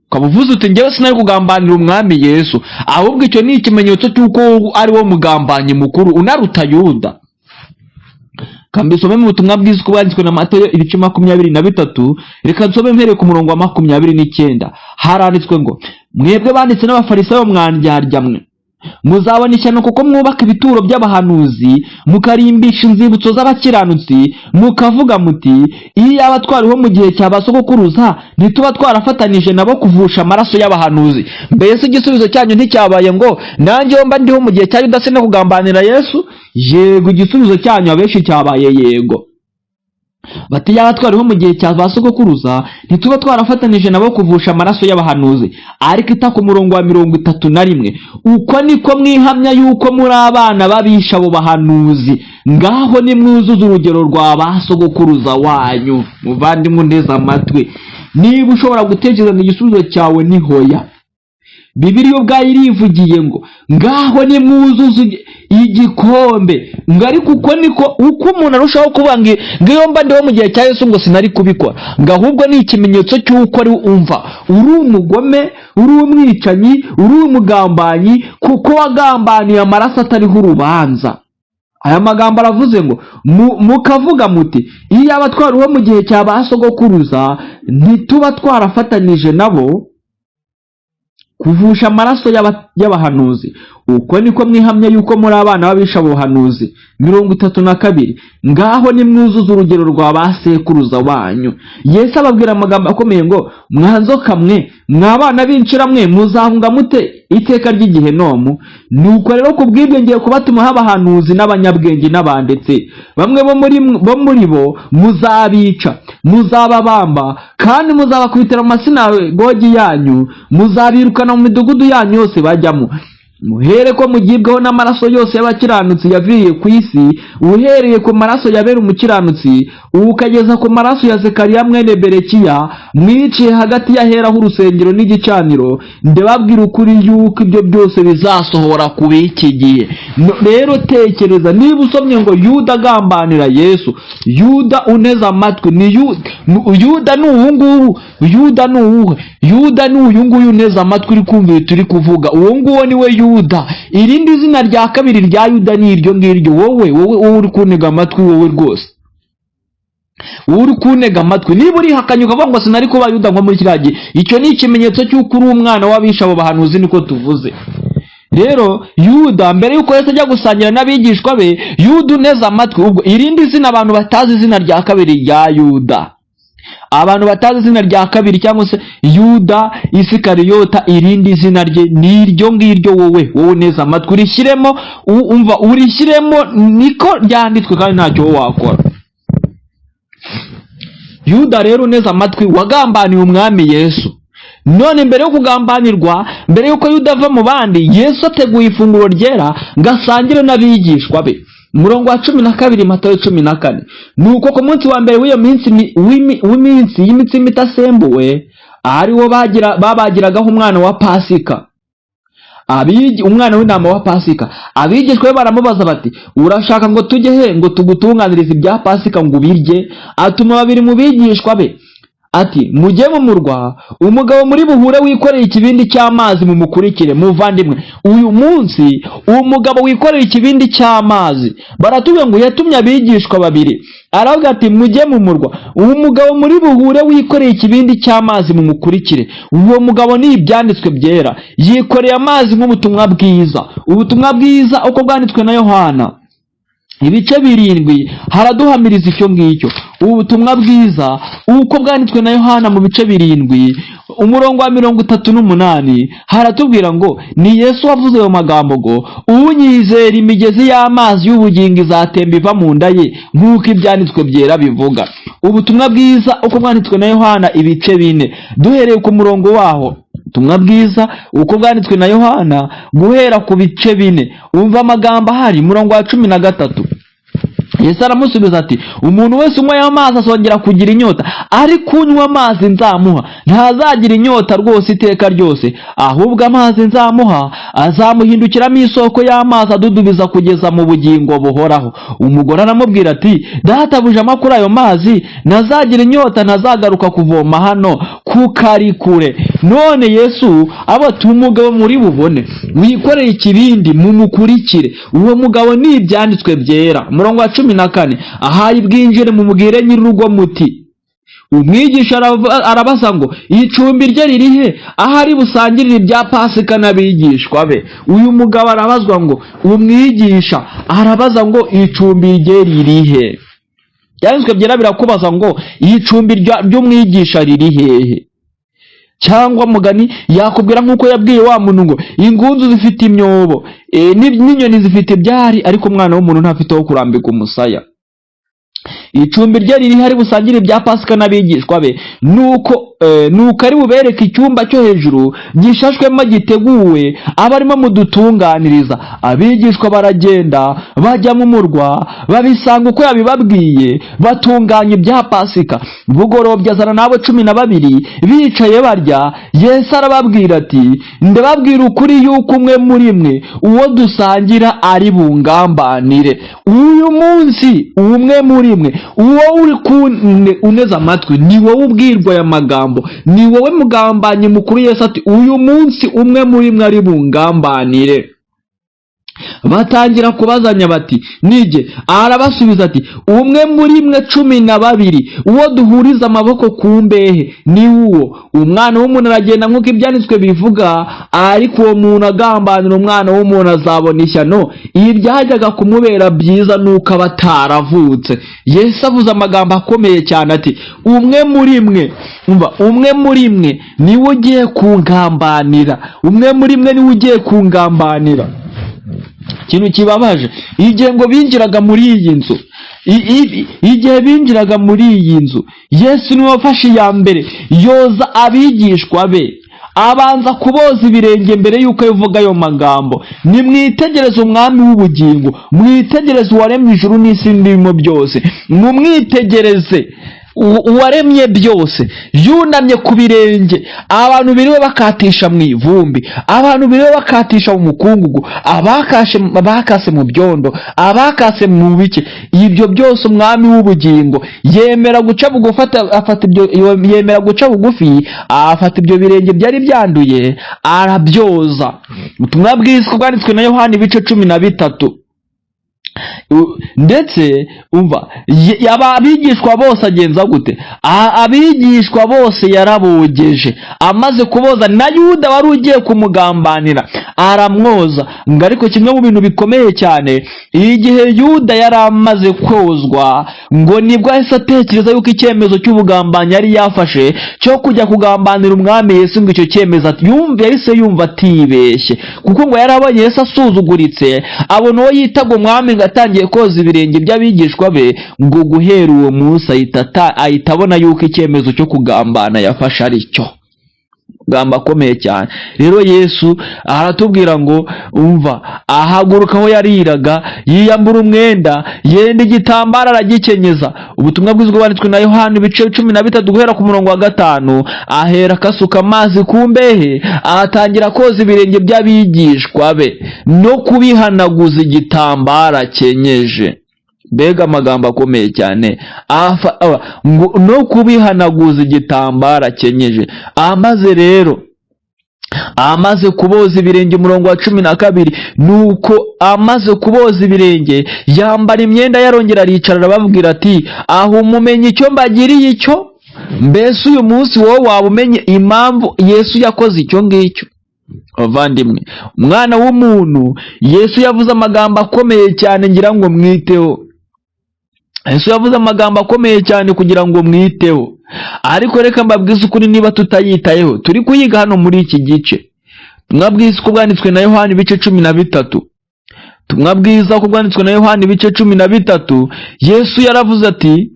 ukaba uvuze uti ngewe sinari kugambanira Umwami Yesu, ahubwo icyo ni ikimenyetso cy'uko ari wo mugambanyi mukuru unaruta Yuda. Kambisome mu butumwa bwiza uko bwanditswe na Matayo, ibice 23. Reka nsome mpereye ku murongo wa 29. Haranditswe ngo: "Mwebwe banditsi n'Abafarisayo, mwandyarya mwe, muzabona ishyano, kuko mwubaka ibituro by'abahanuzi, mukarimbisha inzibutso z'abakiranutsi, mukavuga muti: 'Iyo yaba twariho mu gihe cya ba sogokuruza, ntituba twarafatanije nabo kuvusha amaraso y'abahanuzi.'" Mbese igisubizo cyanyu nticyabaye ngo nanjye iyo mba ndiho mu gihe cya Yuda no kugambanira Yesu? Yego, igisubizo cyanyu abenshi cyabaye yego. Bati: "Yaba twariho mu gihe cya ba sogokuruza, ntituba twarafatanije nabo kuvusha amaraso y'abahanuzi." Ariko ita ku murongo wa 31: "Uko niko mwihamya yuko muri abana babisha abo bahanuzi. Ngaho nimwuzuze urugero rwa ba sogokuruza wanyu." Muvandimwe unteze amatwi, niba ushobora gutekereza ngo igisubizo cyawe ni hoya, Bibiliya ubwayo irivugiye ngo ngaho nimwuzuze igikombe. Ngo ariko uko niko uko umuntu arushaho kuvuga ngo iyo mba ndiho mu gihe cya Yesu, ngo sinari kubikora, ngo ahubwo ni ikimenyetso cy'uko ari umva uri umugome, uri umwicanyi, uri umugambanyi, kuko wagambaniye amaraso atariho urubanza. Aya magambo aravuze ngo mukavuga muti: 'Iyo yaba twariho mu gihe cya ba sogokuruza, ntituba twarafatanije nabo kuvusha amaraso y'abahanuzi.' Uko niko mwihamya yuko muri abana b'abisha abahanuzi." 32: "Ngaho nimwuzuze urugero rwa ba sekuruza wanyu." Yesu ababwira amagambo akomeye ngo: "Mwanzoka mwe, mwa bana b'incira mwe, muzahunga mute iteka ry'igihenomu? Nuko rero ku bw'ibyo ngiye kubatumaho abahanuzi n'abanyabwenge n'abanditsi. Bamwe bo muri bo muzabica, muzababamba, kandi muzabakubitira mu masinagogi yanyu, muzabirukana mu midugudu yanyu yose bajyamo." Muhere ko mugibwaho n'amaraso yose y'abakiranutsi yaviriye ku isi, uhereye ku maraso ya Abeli umukiranutsi, ukageza ku maraso ya Zekariya mwene Berekiya, mwiciye hagati y'aheraho urusengero n'igicaniro. Ndababwira ukuri yuko ibyo byose bizasohora ku b'iki gihe. Rero tekereza niba usomye ngo Yuda agambanira Yesu. Yuda uneze amatwi ni Yuda ni uwu nguwu. Yuda ni uwuhe? Yuda ni uyu nguyu uneze amatwi, uri kumva ibi turi kuvuga. Uwo nguwo ni we Yuda. Irindi zina rya kabiri rya Yuda ni iryo ngiryo. Wowe uri kuntega amatwi, wowe rwose, wowe uri kuntega amatwi, niba urihakanye ukavuga ngo sinari kuba Yuda nko muri kiriya gihe, icyo ni ikimenyetso cy'uko uri umwana w'abishe abo bahanuzi. Niko tuvuze. Rero Yuda, mbere y'uko Yesu ajya gusangira n'abigishwa be, Yuda uneze amatwi, ubwo irindi zina, abantu batazi izina rya kabiri rya Yuda, abantu batazi izina rya kabiri cyangwa se Yuda Isikariyota, irindi zina rye ni iryo ngiryo. Wowe neza amatwi, urishyiremo, umva, urishyiremo, niko ryanditswe kandi ntacyo wowe wakora. Yuda rero uneze amatwi, wagambaniye Umwami Yesu. None mbere yo kugambanirwa, mbere y'uko Yuda ava mu bandi, Yesu ateguye ifunguro ryera ngo asangire n'abigishwa be. Umurongo wa 12, Matayo 14: Nuko ku munsi wa mbere w'iyo minsi w'iminsi y'imitsima idasembuwe, ariwo babagiragaho umwana wa Pasika, umwana w'intama wa Pasika, abigishwa be baramubaza bati: "Urashaka ngo tujye he ngo tugutunganirize ibya Pasika ngo ubirye?" Atuma babiri mu bigishwa be ati: "Mujye mu murwa, umugabo muri buhure wikoreye ikibindi cy'amazi mumukurikire." Muvandimwe, uyu munsi uwo mugabo wikoreye ikibindi cy'amazi, baratubwira ngo yatumye abigishwa babiri, aravuga ati: "Mujye mu murwa, uwo mugabo muri buhure wikoreye ikibindi cy'amazi mumukurikire." Uwo mugabo ni Ibyanditswe Byera. Yikoreye amazi nk'ubutumwa bwiza. Ubutumwa bwiza uko bwanditswe na Yohana, ibice 7, haraduhamiriza icyo ngicyo. Ubutumwa bwiza uko bwanditswe na Yohana mu bice 7, umurongo wa 38, haratubwira ngo ni Yesu wavuze ayo magambo ngo: "Unyizera, imigezi y'amazi y'ubugingo izatemba iva mu nda ye, nk'uko Ibyanditswe Byera bivuga." Ubutumwa bwiza uko bwanditswe na Yohana, ibice 4, duhereye ku murongo waho. Ubutumwa bwiza uko bwanditswe na Yohana, guhera ku bice 4, umva amagambo ahari, umurongo wa 13. Yesu aramusubiza ati: "Umuntu wese unywa ayo mazi azongera kugira inyota, ariko unywa amazi nzamuha ntazagira inyota rwose iteka ryose. Ahubwo amazi nzamuha azamuhindukiramo isoko y'amazi adudubiza kugeza mu bugingo buhoraho." Umugore aramubwira ati: "Databuja, mpa kuri ayo mazi, ntazagira inyota, ntazagaruka kuvoma hano kuko ari kure." None Yesu aba umugabo muri bubone wikoreye ikibindi mumukurikire. Uwo mugabo ni Ibyanditswe Byera. Umurongo wa 14: Ahari bwinjire, mumubwire nyir'urugo muti: 'Umwigisha arabaza ngo icumbi rye riri he, ahari busangirire ibya Pasika n'abigishwa be?'" Uyu mugabo arabazwa ngo umwigisha arabaza ngo icumbi rye riri he. Byanditswe Byera birakubaza ngo icumbi ry'umwigisha riri hehe? Cyangwa mugani yakubwira nk'uko yabwiye wa muntu ngo ingunzu zifite imyobo, n'inyoni zifite ibyari, ariko Umwana w'umuntu ntafite aho kurambika umusaya. Icumbi rye riri hari busangire ibya Pasika n'abigishwa be. Nuko ari bubereke icyumba cyo hejuru gishashwemo giteguwe, aba arimo mudutunganiriza. Abigishwa baragenda bajya mu murwa, babisanga uko yabibabwiye, batunganya ibya Pasika. Bugorobye azana n'abo 12. Bicaye barya, Yesu arababwira ati: "Ndababwira ukuri yuko umwe muri mwe, uwo dusangira, ari bungambanire." Uyu munsi umwe muri mwe, uwo uri uneze amatwi, ni wowe ubwirwa aya magambo, ni wowe mugambanyi mukuru. Yesu ati: "Uyu munsi umwe muri mwe ari bungambanire." Batangira kubazanya bati: "Nijye?" Arabasubiza ati: "Umwe muri mwe 12, uwo duhuriza amaboko ku mbehe, ni uwo. Umwana w'umuntu aragenda nk'uko Ibyanditswe bivuga, ariko uwo muntu agambanira Umwana w'umuntu azabona ishyano! Ibi byajyaga kumubera byiza nuko aba ataravutse." Yesu avuze amagambo akomeye cyane ati: "Umwe muri mwe", umva, "umwe muri mwe niwe ugiye kungambanira, umwe muri mwe niwe ugiye kungambanira." Ikintu kibabaje, igihe ngo binjiraga muri iyi nzu, igihe binjiraga muri iyi nzu, Yesu niwe wafashe iya mbere yoza abigishwa be. Abanza kuboza ibirenge mbere y'uko avuga ayo magambo. Nimwitegereze Umwami w'ubugingo, mwitegereze uwaremye ijuru n'isi n'ibirimo byose, mumwitegereze uwaremye byose, yunamye ku birenge. Abantu biriwe bakatisha mu ivumbi, abantu biriwe bakatisha mu mukungugu, abakashe bakase mu byondo, abakase mu bike, ibyo byose Umwami w'ubugingo yemera guca bugufi, afata ibyo, yemera guca bugufi, afata ibyo birenge byari byanduye arabyoza. Ubutumwa bwiza bwanditswe na Yohani ibice 13. Ndetse umva, abigishwa bose agenza gute? Abigishwa bose yarabogeje. Amaze kuboza, na Yuda wari ugiye kumugambanira aramwoza. Ngo ariko kimwe mu bintu bikomeye cyane, igihe Yuda yari amaze kozwa, ngo nibwo yahise atekereza yuko icyemezo cy'ubugambanyi yari yafashe cyo kujya kugambanira Umwami Yesu, ngo icyo cyemezo yahise yumva atibeshye, kuko ngo yari abonye Yesu asuzuguritse, abona uwo yitaga umwami ngo atangiye koza ibirenge by'abigishwa be. Ngo guhera uwo munsi ahita abona yuko icyemezo cyo kugambana yafashe ari cyo gamba akomeye cyane. Rero Yesu aratubwira ngo umva, ahaguruka aho yariraga, yiyambura umwenda, yenda igitambaro aragikenyeza. Ubutumwa bwiza bwanditswe na Yohani ibice 13 guhera ku murongo wa 5. Ahera akasuka amazi ku mbehe, atangira koza ibirenge by'abigishwa be no kubihanaguza igitambaro akenyeje. Mbega amagambo akomeye cyane! Ngo no kubihanaguza igitambaro akenyeje. Amaze rero, amaze kuboza ibirenge, umurongo wa 12, nuko amaze kuboza ibirenge yambara imyenda, yarongera aricara, arababwira ati: "Aho mumenye icyo mbagiriye icyo?" Mbese uyu munsi wowe waba umenye impamvu Yesu yakoze icyo ngicyo? Abavandimwe, Umwana w'umuntu Yesu yavuze amagambo akomeye cyane, ngira ngo mwiteho. Yesu yavuze amagambo akomeye cyane kugira ngo mwiteho, ariko reka mbabwize ukuri, niba tutayitayeho turi kuyiga hano muri iki gice. Ubutumwa bwiza uko bwanditswe na Yohani ibice 13. Ubutumwa bwiza uko bwanditswe na Yohani ibice 13. Yesu yaravuze ati,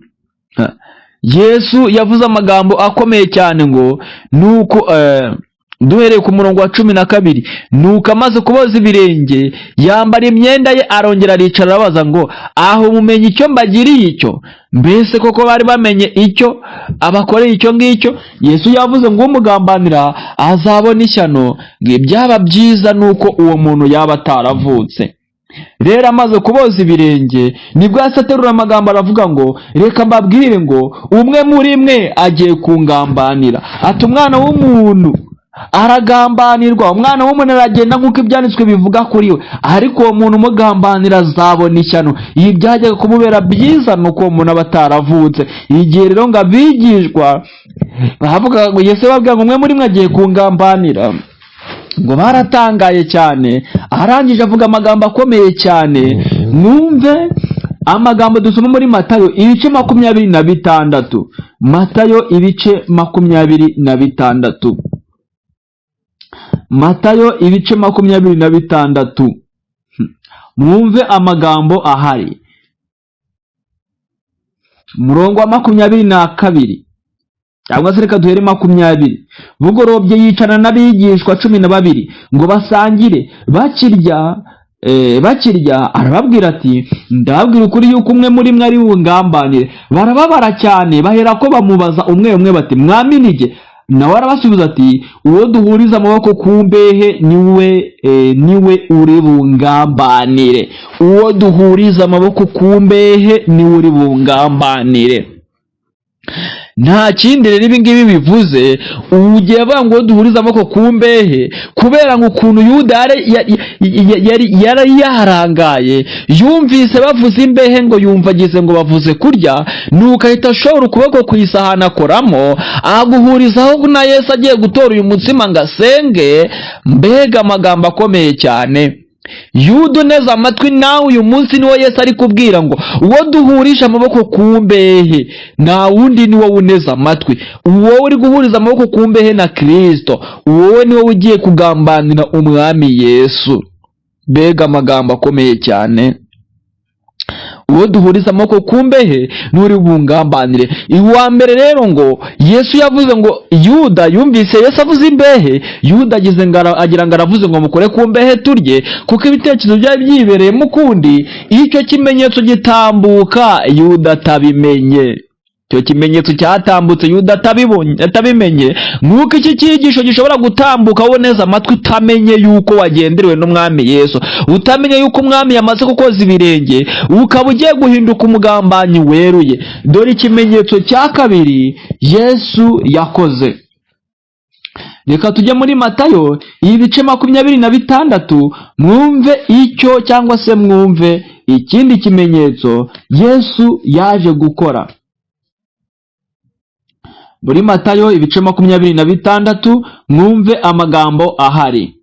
Yesu yavuze amagambo akomeye cyane, ngo nuko duhereye ku murongo wa 12, nuko amaze kuboza ibirenge yambara imyenda ye, arongera aricara, arabaza ngo: "Aho mumenye icyo mbagiriye icyo?" Mbese koko bari bamenye icyo abakoreye icyo ngicyo? Yesu yavuze ngo umugambanira azabona ishyano, ngo ibyaba byiza ni uko uwo muntu yaba ataravutse. Rero amaze kuboza ibirenge, nibwo yahise aterura amagambo aravuga ngo: "Reka mbabwire ngo umwe muri mwe agiye kungambanira." Ati: "Umwana w'umuntu aragambanirwa, Umwana w'umuntu aragenda nk'uko ibyanditswe bivuga kuri we, ariko uwo muntu umugambanira azabona ishyano. Ibi byajyaga kumubera byiza ni uko uwo muntu aba ataravutse." Igihe rero ngo abigishwa bavuga ngo Yesu babwira ngo umwe muri mwe agiye kungambanira, ngo baratangaye cyane. Arangije avuga amagambo akomeye cyane. Mwumve amagambo dusoma muri Matayo ibice 26. Matayo ibice 26. Matayo ibice 26, mwumve amagambo ahari. Umurongo wa 22, cyangwa se reka duhere 20. Bugorobye yicarana n'abigishwa 12 ngo basangire. Bakirya arababwira ati: "Ndababwira ukuri yuko umwe muri mwe ari bungambanire." Barababara cyane, bahera ko bamubaza umwe umwe bati: "Mwami, ni jye?" Nawe arabasubiza ati: "Uwo duhuriza amaboko ku mbehe niwe uri bungambanire. Uwo duhuriza amaboko ku mbehe niwe uri bungambanire." Nta kindi rero ibi ngibi bivuze, ugiye avuga ngo duhurize amaboko ku mbehe, kubera ngo ukuntu Yuda yari yarangaye, yumvise bavuze imbehe ngo yumva agize ngo bavuze kurya, nuko ahita ashobora ukuboko ku isahani akoramo, aguhurizaho na Yesu agiye gutora uyu mutsima ngo asenge. Mbega amagambo akomeye cyane! Yuda uneze amatwi, nawe uyu munsi niwo Yesu ari kubwira ngo uwo duhurisha amaboko ku mbehe nta wundi, ni wowe uneze amatwi. Wowe uri guhuriza amaboko ku mbehe na Kirisito, wowe ni wowe ugiye kugambanira Umwami Yesu. Mbega amagambo akomeye cyane! Uwo duhuriza amaboko ku mbehe n'uri bungambanire. Uwa mbere rero ngo Yesu yavuze ngo Yuda yumvise Yesu avuze imbehe, Yuda agize ngo agira ngo aravuze ngo mukore ku mbehe turye, kuko ibitekerezo byari byibereyemo ukundi. Icyo kimenyetso gitambuka Yuda atabimenye. Icyo kimenyetso cyatambutse Yuda atabimenye, nk'uko iki cyigisho gishobora gutambuka wowe neza amatwi utamenye yuko wagenderewe n'Umwami Yesu, utamenye yuko Umwami yamaze kukoza ibirenge, ukaba ugiye guhinduka umugambanyi weruye. Dore ikimenyetso cya kabiri Yesu yakoze. Reka tujye muri Matayo ibice 26, mwumve icyo cyangwa se mwumve ikindi kimenyetso Yesu yaje gukora. Muri Matayo ibice 26, mwumve amagambo ahari.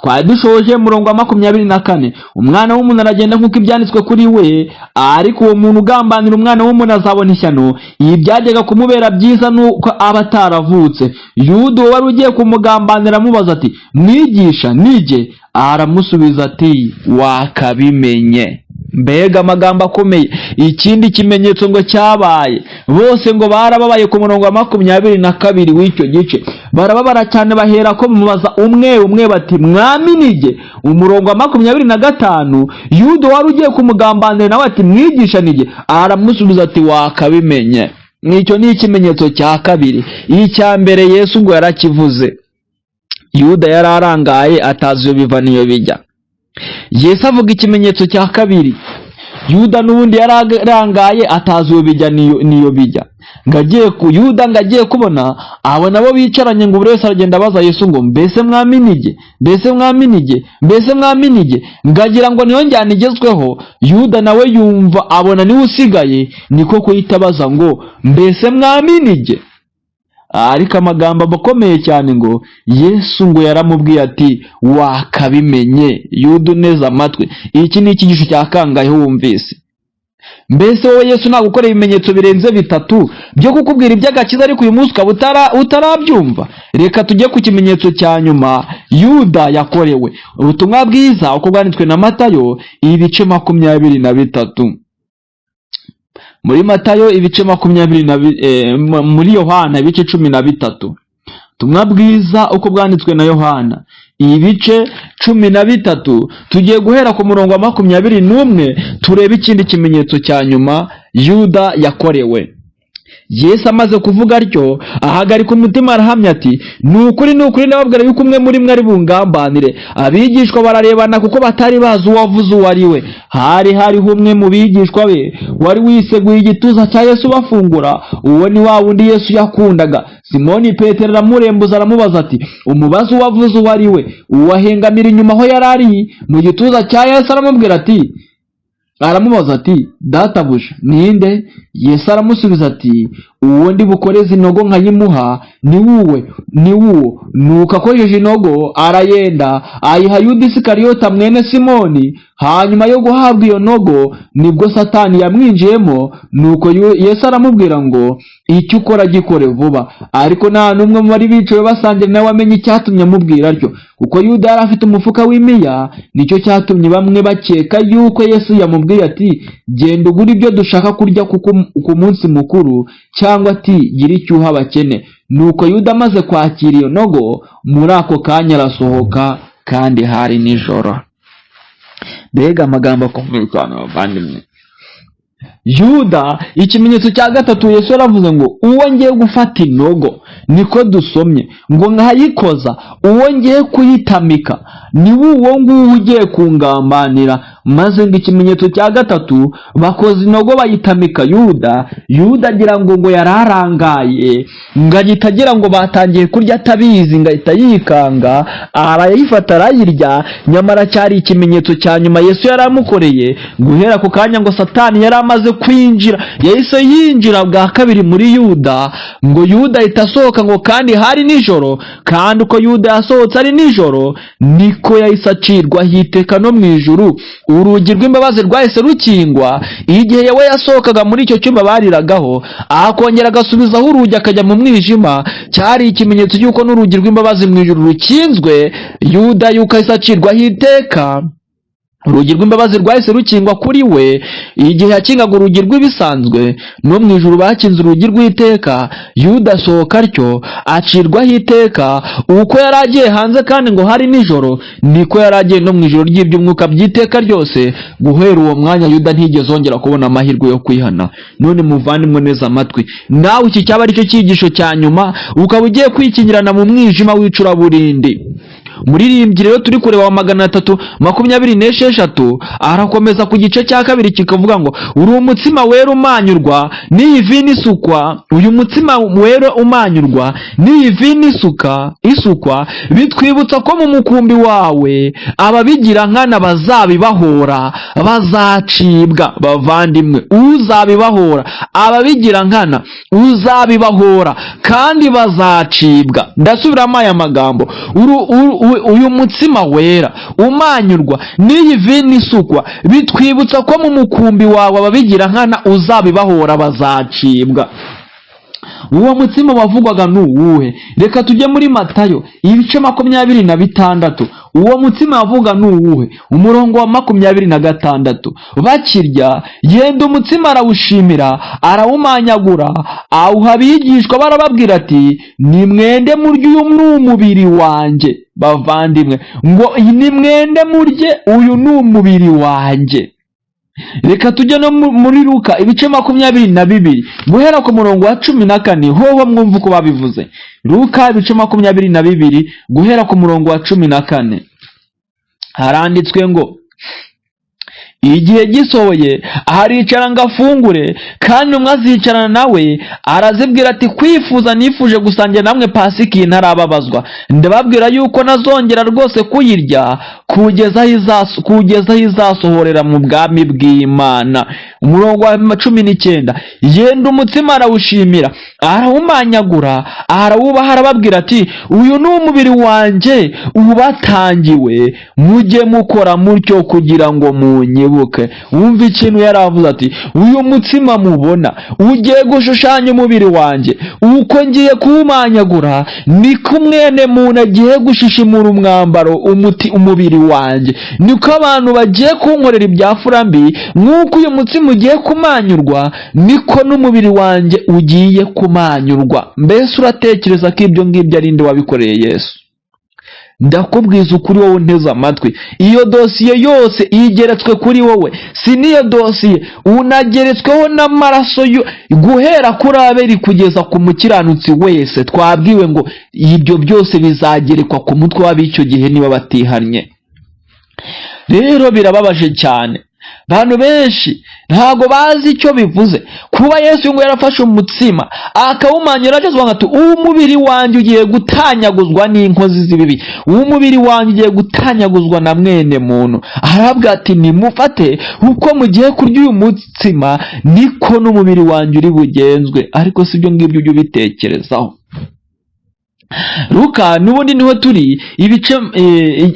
Twari dushoje murongo wa 24: "Umwana w'umuntu aragenda nk'uko ibyanditswe kuri we, ariko uwo muntu ugambanira Umwana w'umuntu azabona ishyano! Ibi byajyaga kumubera byiza nuko aba ataravutse." Yuda uwo wari ugiye kumugambanira amubaza ati: "Mwigisha, nijye?" Aramusubiza ati: "Wakabimenye." Mbega amagambo akomeye! Ikindi kimenyetso ngo cyabaye, bose ngo barababaye. Ku murongo wa 22 w'icyo gice, barababara cyane, bahera ko bamubaza umwe umwe bati: "Mwami, nijye?" Umurongo wa 25, Yuda wari ugiye kumugambanira nawe ati: "Mwigisha, nijye?" Aramusubiza ati: "Wakabimenye." Nicyo ni ikimenyetso cya kabiri. Icya mbere Yesu ngo yarakivuze, Yuda yari arangaye, atazi iyo biva n'iyo bijya. Yesu avuga ikimenyetso cya kabiri, Yuda n'ubundi yari arangaye, atazi iyo bijya n'iyo bijya. Ngo agiye ku Yuda ngo agiye kubona, abo nabo bicaranye, ngo buri wese aragenda abaza Yesu ngo: "Mbese Mwami, nijye? Mbese Mwami, nijye? Mbese Mwami, nijye?" Ngo agira ngo niyo njyana igezweho. Yuda nawe yumva abona niwe usigaye, niko kuhita abaza ngo: "Mbese Mwami, nijye?" Ariko amagambo aba akomeye cyane, ngo Yesu ngo yaramubwiye ati: "Wakabimenye." Yuda uneze amatwi, iki ni icyigisho cya kangahe wumvise? Mbese wowe Yesu nagukora ibimenyetso birenze bitatu byo kukubwira iby'agakiza, ariko uyu munsi ukaba utarabyumva? Reka tujye ku kimenyetso cya nyuma Yuda yakorewe. Ubutumwa bwiza uko bwanditswe na Matayo ibice 23. Muri Matayo ibice makumyabiri na muri Yohana ibice 13. Ubutumwa bwiza uko bwanditswe na Yohana ibice 13, tugiye guhera ku murongo wa 21, turebe ikindi kimenyetso cya nyuma Yuda yakorewe. Yesu amaze kuvuga atyo, ahagarika umutima, arahamya ati: "Ni ukuri, ni ukuri, ndababwira yuko umwe muri mwe ari bungambanire." Abigishwa bararebana, kuko batari bazi uwo avuze uwo ari we. Hari hariho umwe mu bigishwa be wari wiseguye igituza cya Yesu bafungura, uwo ni wa wundi Yesu yakundaga. Simoni Petero aramurembuza, aramubaza ati: "Umubaze uwo avuze uwo ari we." Uwo ahengamira inyuma aho yari ari mu gituza cya Yesu, aramubwira ati, aramubaza ati: "Databuja, ninde?" Yesu aramusubiza ati: "Uwo ndi bukoreze inogo nkayimuha ni wuwe, ni wuwo." Nuko akojeje inogo arayenda, ayiha Yuda Isikariyota mwene Simoni. Hanyuma yo guhabwa iyo nogo, nibwo Satani yamwinjiyemo. Nuko Yesu aramubwira ngo: "Icyo ukora gikore vuba." Ariko nta n'umwe mu bari bicaye basangira nawe wamenye icyatumye amubwira atyo, kuko Yuda yari afite umufuka w'imiya. Nicyo cyatumye bamwe bakeka yuko Yesu yamubwiye ati: "Genda ugure ibyo dushaka kurya kuko ku munsi mukuru," cyangwa ati: "Gira icyo uha abakene." Nuko Yuda amaze kwakira iyo nogo, muri ako kanya arasohoka, kandi hari nijoro. Mbega amagambo akomeye cyane, bavandimwe! Yuda, ikimenyetso cya gatatu, Yesu yaravuze ngo: "Uwo ngiye gufata inogo," niko dusomye, ngo "nkayikoza, uwo ngiye kuyitamika, ni uwo nguwo ugiye kungambanira." Maze ngo ikimenyetso cya gatatu, bakoze inogo bayitamika Yuda. Yuda agira ngo yari arangaye, ngo ahita agira ngo batangiye kurya atabizi, ngo ahita yikanga, arayifata arayirya. Nyamara cyari ikimenyetso cya nyuma Yesu yari amukoreye. Guhera ako kanya ngo Satani yari amaze kwinjira, yahise yinjira bwa kabiri muri Yuda. Ngo Yuda ahita asohoka, ngo kandi hari nijoro. Kandi uko Yuda yasohotse ari nijoro, niko yahise acirwaho iteka no mu ijuru. Urugi rw'imbabazi rwahise rukingwa. Igihe we yasohokaga muri icyo cyumba bariragaho, akongera agasubizaho urugi akajya mu mwijima, cyari ikimenyetso cy'uko n'urugi rw'imbabazi mu ijuru rukinzwe. Yuda yuko ahise acirwaho iteka. Urugi rw'imbabazi rwahise rukingwa kuri we igihe yakingaga urugi rw'ibisanzwe. No mu ijuru bakinze urugi rw'iteka. Yuda asohoka atyo, acirwaho iteka. Uko yari agiye hanze kandi ngo hari nijoro, niko yari agiye no mu ijoro ry'iby'umwuka by'iteka ryose. Guhera uwo mwanya, Yuda ntigeze yongera kubona amahirwe yo kwihana. None muvandimwe, neza amatwi, nawe iki cyaba aricyo cyigisho cya nyuma, ukaba ugiye kwikingirana mu mwijima w'icuraburindi. Muririmbyi rero turi kureba wa 326 arakomeza ku gice cya kabiri kikavuga ngo: "Uri umutsima wera umanyurwa n'iyi vino isukwa." Uyu mutsima wera umanyurwa n'iyi vino isukwa bitwibutsa ko mu mukumbi wawe ababigira nkana bazabibahora, bazacibwa. Bavandimwe, uzabibahora, ababigira nkana uzabibahora kandi bazacibwa. Ndasubiramo aya magambo: Uyu mutsima wera umanyurwa n'iyi vino isukwa bitwibutsa ko mu mukumbi wawe ababigira nkana uzabibahora, bazacibwa. Uwo mutsima wavugwaga ni uwuhe? Reka tujye muri Matayo ibice 26. Uwo mutsima wavuga ni uwuhe? Umurongo wa 26: "Bakirya, yenda umutsima, arawushimira, arawumanyagura, awuha abigishwa, barababwira ati: 'Nimwende murye, uyu ni umubiri wanjye.'" Bavandimwe, ngo nimwende murye, uyu ni umubiri wanjye. Reka tujye no muri Luka ibice 22, guhera ku murongo wa 14. Hoho mwumva uko babivuze. Luka ibice 22, guhera ku murongo wa 14, haranditswe ngo: "Igihe gisohoye, aricara ngo afungure, kandi umwe azicarana nawe arazibwira ati: 'Kwifuza nifuje gusangira namwe Pasika iyi ntarababazwa. Ndababwira yuko ntazongera rwose kuyirya kugeza aho izasohorera mu bwami bw'Imana.'" Umurongo wa 19: "Yenda umutsima, arawushimira, arawumanyagura, arawubaha, arababwira ati: 'Uyu ni umubiri wanjye ubatangiwe, mujye mukora mutyo kugira ngo munyibuke.'" Wumva ikintu yari avuze, ati: "Uyu mutsima mubona ugiye gushushanya umubiri wanjye. Uko ngiye kuwumanyagura, niko umwene muntu agiye gushishimura umwambaro umuti umubiri wanjye, niko abantu bagiye kunkorera ibyafura mbi. Nk'uko uyu mutsima ugiye kumanyurwa, niko n'umubiri wanjye ugiye kumanyurwa." Mbese uratekereza ko ibyo ngibyo ari nde wabikoreye Yesu? Ndakubwiza ukuri, wowe unteze amatwi, iyo dosiye yose igeretswe kuri wowe. Si n'iyo dosiye, unageretsweho n'amaraso guhera kuri Abeli kugeza ku mukiranutsi wese. Twabwiwe ngo ibyo byose bizagerekwa ku mutwe w'ab'icyo gihe niba batihannye. Rero birababaje cyane, abantu benshi ntabwo bazi icyo bivuze kuba Yesu ngo yarafashe umutsima akawumanyura, agezwa ati: "Umubiri wanjye ugiye gutanyaguzwa n'inkozi z'ibibi, umubiri wanjye ugiye gutanyaguzwa na mwene muntu." Arabwira ati: "Nimufate, uko mugiye kurya uyu mutsima niko n'umubiri wanjye uri bugenzwe." Ariko si ibyo ngibyo ujye ubitekerezaho. Luka n'ubundi niho turi, ibice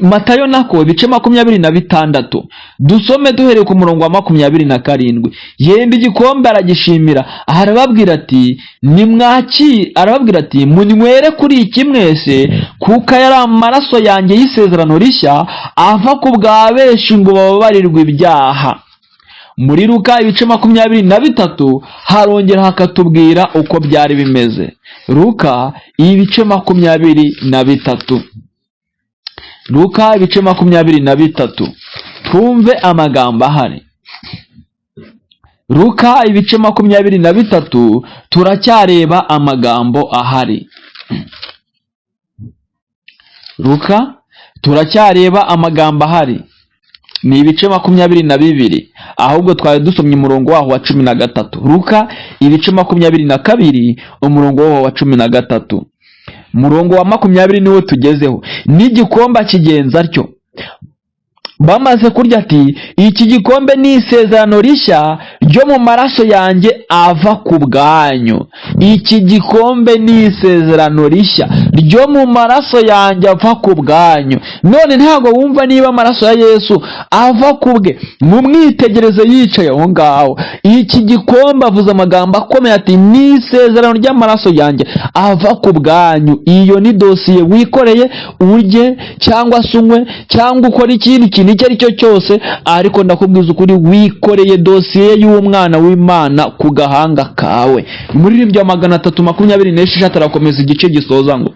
Matayo nako, ibice 26, dusome duhereye ku murongo wa 27: "Yenda igikombe, aragishimira, arababwira ati: 'Nimwaki,' arababwira ati: 'Munywere kuri iki mwese, kuko aya ari amaraso yanjye y'isezerano rishya, ava ku bwa benshi ngo bababarirwe ibyaha.'" Muri Luka ibice 23 harongera hakatubwira uko byari bimeze. Luka ibice 23, Luka ibice 23, twumve amagambo ahari. Luka ibice 23, turacyareba amagambo ahari. Luka, turacyareba amagambo ahari. Ni ibice 22, ahubwo twari dusomye umurongo waho wa 13. Luka ibice 22, umurongo waho wa 13. Umurongo wa 20 niwo tugezeho: "N'igikombe akigenza atyo bamaze kurya, ati: 'Iki gikombe ni isezerano rishya ryo mu maraso yanjye ava ku bwanyu.'" Iki gikombe ni isezerano rishya ryo mu maraso yanjye ava ku bwanyu. None ntabwo wumva niba amaraso ya Yesu ava ku bwe? Mumwitegereze yicaye aho ngaho. Iki gikombe, avuze amagambo akomeye ati: "Ni isezerano ry'amaraso yanjye ava ku bwanyu." Iyo ni dosiye wikoreye. Urye cyangwa se unywe cyangwa ukore ikindi kintu Ikintu icyo ari cyo cyose, ariko ndakubwiza ukuri, wikoreye dosiye y'umwana w'Imana ku gahanga kawe. Muri bya 326 arakomeza igice gisoza ngo: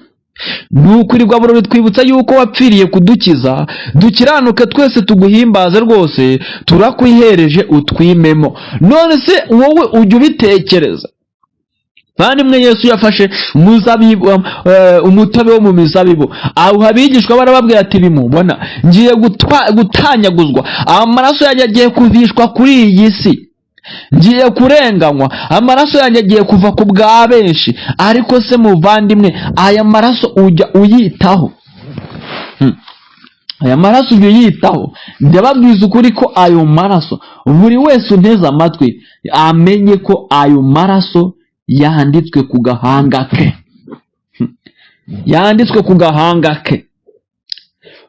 "Nuko iri gaburo ritwibutsa yuko wapfiriye kudukiza, dukiranuke twese tuguhimbaze rwose, turakwihereje utwimemo." None se wowe ujya ubitekereza? Bavandimwe, Yesu yafashe umuzabibu, umutobe wo mu mizabibu, awuha abigishwa, barababwira ati: "Bimubona ngiye gutanyaguzwa, amaraso yanjye agiye kuvishwa kuri iyi si, ngiye kurenganywa, amaraso yanjye agiye kuva ku bwa benshi." Ariko se muvandimwe, aya maraso ujya uyitaho? Aya maraso ujya uyitaho? Ndababwiza ukuri ko ayo maraso, buri wese unteze amatwi amenye ko ayo maraso yanditswe ku gahanga ke, yanditswe ku gahanga ke.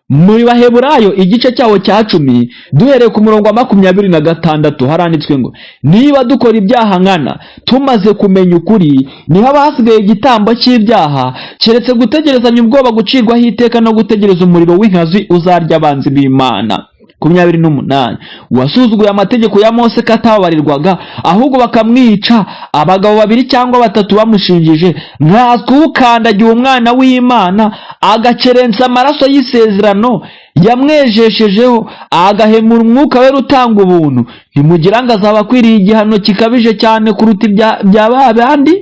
Muri Baheburayo igice cyawo cya 10, duhereye ku murongo wa 26, haranditswe ngo: "Niba dukora ibyaha nkana tumaze kumenya ukuri, niho hasigaye igitambo cy'ibyaha, keretse gutegerezanya ubwoba gucirwaho iteka no gutegereza umuriro w'inkazi uzarya abanzi b'Imana." 28: "Uwasuzuguye amategeko ya Mose ko atababarirwaga, ahubwo bakamwica abagabo babiri cyangwa batatu bamushinjije, nkanswe ukandagiye umwana w'Imana, agakerensa amaraso y'isezerano yamwejeshejeho, agahemura Umwuka Wera utanga ubuntu, ntimugira ngo azaba akwiriye igihano gikabije cyane kuruta ibya ba bandi?"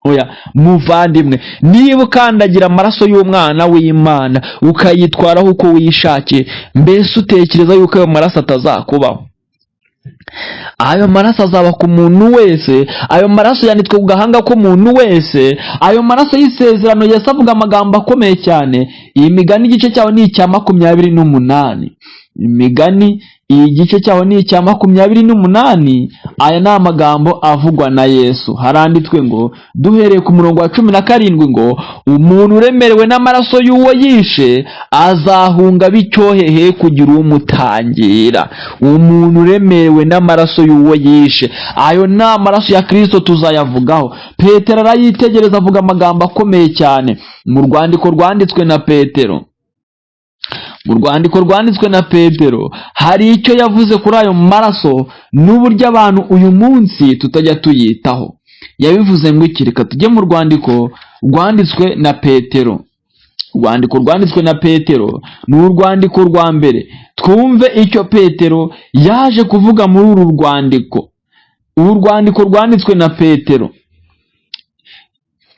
Oya muvandimwe, niba ukandagira amaraso y'umwana w'Imana, ukayitwaraho uko wishakiye, mbese utekereza yuko ayo maraso atazakubaho? Ayo maraso azaba ku muntu wese. Ayo maraso yanditswe ku gahanga k'umuntu wese, ayo maraso y'isezerano. Yesu avuga amagambo akomeye cyane. Iyi Migani igice cyaho ni icya 28. Imigani igice cyaho ni icya 28. Aya ni amagambo avugwa na Yesu. Haranditswe ngo, duhereye ku murongo wa 17 ngo: "Umuntu uremerewe n'amaraso y'uwo yishe azahunga bicyohehe kugira umutangira." Umuntu uremerewe n'amaraso y'uwo yishe, ayo ni amaraso ya Kirisito, tuzayavugaho. Petero arayitegereza, avuga amagambo akomeye cyane mu rwandiko rwanditswe na Petero. Mu rwandiko rwanditswe na Petero hari icyo yavuze kuri ayo maraso n'uburyo abantu uyu munsi tutajya tuyitaho. Yabivuze ngo iki? Reka tujye mu rwandiko rwanditswe na Petero. Urwandiko rwanditswe na Petero ni urwandiko rwa mbere. Twumve icyo Petero yaje kuvuga muri uru rwandiko. Uru rwandiko rwanditswe na Petero,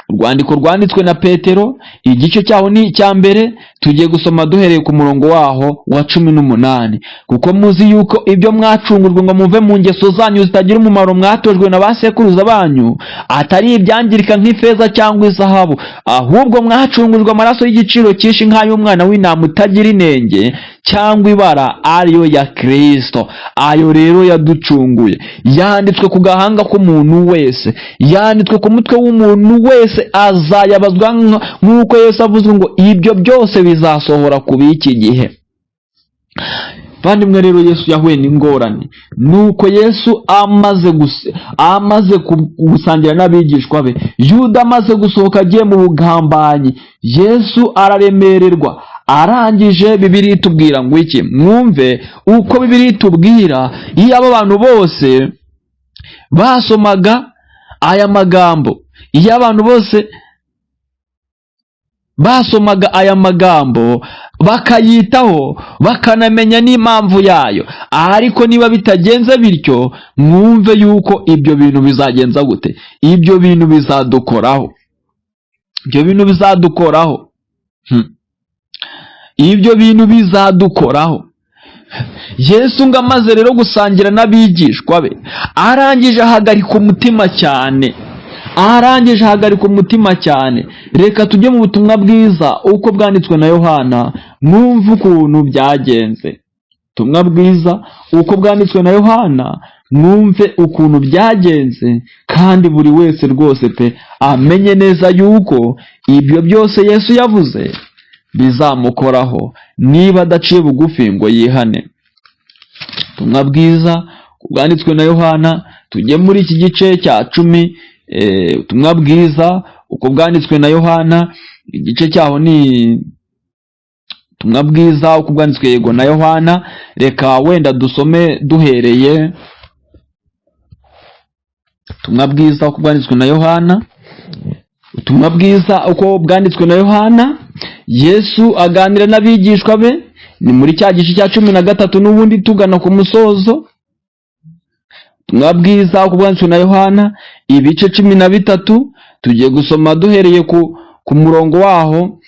urwandiko rwanditswe na Petero, igice cyaho ni icya mbere. Tugiye gusoma duhereye ku murongo waho wa 18: "Kuko muzi yuko ibyo mwacungurwe ngo muve mu ngeso zanyu zitagira umumaro mwatojwe na ba sekuruza banyu, atari ibyangirika nk'ifeza cyangwa izahabu, ahubwo mwacungujwe amaraso y'igiciro cyinshi nk'ay'umwana w'intama utagira inenge cyangwa ibara, ariyo ya Kirisito." Ayo rero yaducunguye yanditswe ku gahanga k'umuntu wese, yanditswe ku mutwe w'umuntu wese. Azayabazwa nk'uko Yesu avuze ngo ibyo byose bizasohora ku b'iki gihe. Bavandimwe rero, Yesu yahuye n'ingorane. Nuko Yesu amaze gusangira n'abigishwa be, Yuda amaze gusohoka agiye mu bugambanyi, Yesu araremererwa. Arangije, Bibiliya itubwira ngo iki? Mwumve uko Bibiliya itubwira. Iyo abo bantu bose basomaga aya magambo, iyo abantu bose basomaga aya magambo bakayitaho, bakanamenya n'impamvu yayo. Ariko niba bitagenze bityo, mwumve yuko ibyo bintu bizagenza gute? Ibyo bintu bizadukoraho, ibyo bintu bizadukoraho. Ibyo bintu bizadukoraho. Yesu ngo amaze rero gusangira n'abigishwa be, arangije ahagarika umutima cyane, arangije ahagarika umutima cyane. Reka tujye mu butumwa bwiza uko bwanditswe na Yohana, mwumve ukuntu byagenze. Ubutumwa bwiza uko bwanditswe na Yohana, mwumve ukuntu byagenze, kandi buri wese rwose pe amenye neza yuko ibyo byose Yesu yavuze bizamukoraho niba adaciye bugufi ngo yihane. Ubutumwa bwiza bwanditswe na Yohana, tujye muri iki gice cya 10. Ubutumwa bwiza uko bwanditswe na Yohana, igice cyaho ni ubutumwa bwiza uko bwanditswe na Yohana, igice cyaho ni Ubutumwa bwiza uko bwanditswe yego na Yohana. Reka wenda dusome duhereye ubutumwa bwiza uko bwanditswe na Yohana. Ubutumwa bwiza uko bwanditswe na Yohana, Yesu aganira n'abigishwa be, ni muri cya gice cya 13 n'ubundi tugana ku musozo. Ubutumwa bwiza uko bwanditswe na Yohana, ibice 13, tugiye gusoma duhereye ku murongo waho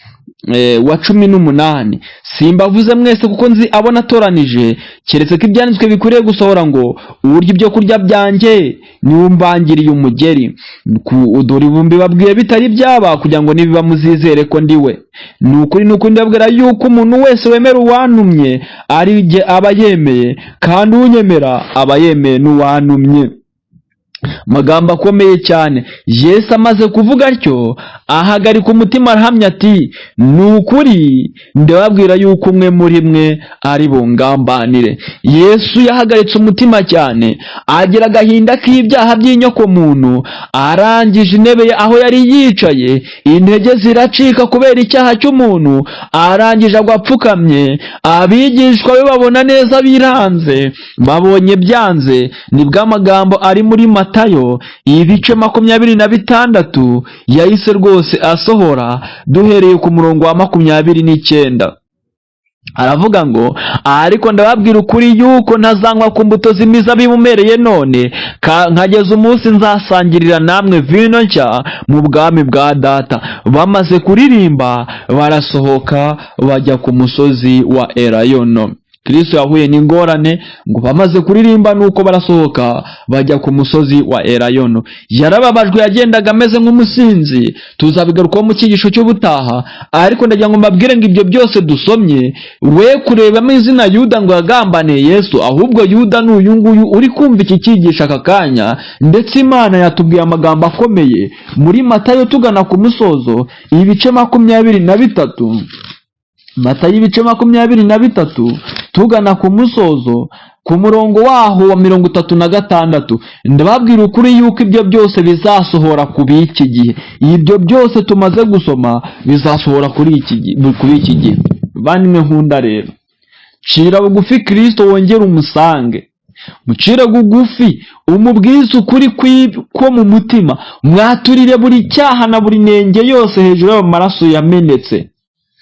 wa 18. "Simbavuze mwese, kuko nzi abo natoranije, keretse ko ibyanditswe bikwiriye gusohora ngo: 'Uburyo ibyo kurya byanjye niwe umbangiriye umugeri.' Dore ubu mbibabwiye bitari byaba, kugira ngo nibiba muzizere ko ndi we. Ni ukuri, ni ukuri, ndababwira yuko umuntu wese wemera uwantumye ari jye aba yemeye, kandi unyemera aba yemeye n'uwantumye." Amagambo akomeye cyane. Yesu amaze kuvuga atyo, ahagarika umutima, arahamya ati: "Ni ukuri ndababwira yuko umwe muri mwe ari bungambanire." Yesu yahagaritse umutima cyane, agira agahinda k'ibyaha by'inyokomuntu. Arangije, intebe ye aho yari yicaye, intege ziracika kubera icyaha cy'umuntu. Arangije agwa apfukamye. Abigishwa be babona neza biranze, babonye byanze, nibwo amagambo ari muri Matayo ibice 26 yahise rwose asohora. Duhereye ku murongo wa 29, aravuga ngo: "Ariko ndababwira ukuri yuko ntazanywa ku mbuto z'imizabibu umereye none, nkageza umunsi nzasangirira namwe vino nshya mu bwami bwa Data." Bamaze kuririmba, barasohoka bajya ku musozi wa Elayono. Kristo yahuye n'ingorane ngo bamaze kuririmba, nuko barasohoka bajya ku musozi wa Elayono. Yarababajwe, yagendaga ameze nk'umusinzi. Tuzabigarukaho mu cyigisho cy'ubutaha, ariko ndagira ngo mbabwire ngo ibyo byose dusomye, we kurebamo izina Yuda ngo yagambaniye Yesu, ahubwo Yuda ni uyu nguyu uri kumva iki cyigisho aka kanya. Ndetse Imana yatubwiye amagambo akomeye muri Matayo, tugana ku musozo, ibice 23. Matayo ibice 23, tugana ku musozo, ku murongo waho wa 36: "Ndababwira ukuri yuko ibyo byose bizasohora ku b'iki gihe." Ibyo byose tumaze gusoma bizasohora kuri iki gihe. Bavandimwe nkunda rero, cira bugufi Kristo, wongere umusange, mucire bugufi, umubwize ukuri ko mu mutima, mwaturire buri cyaha na buri nenge yose hejuru y'amaraso yamenetse,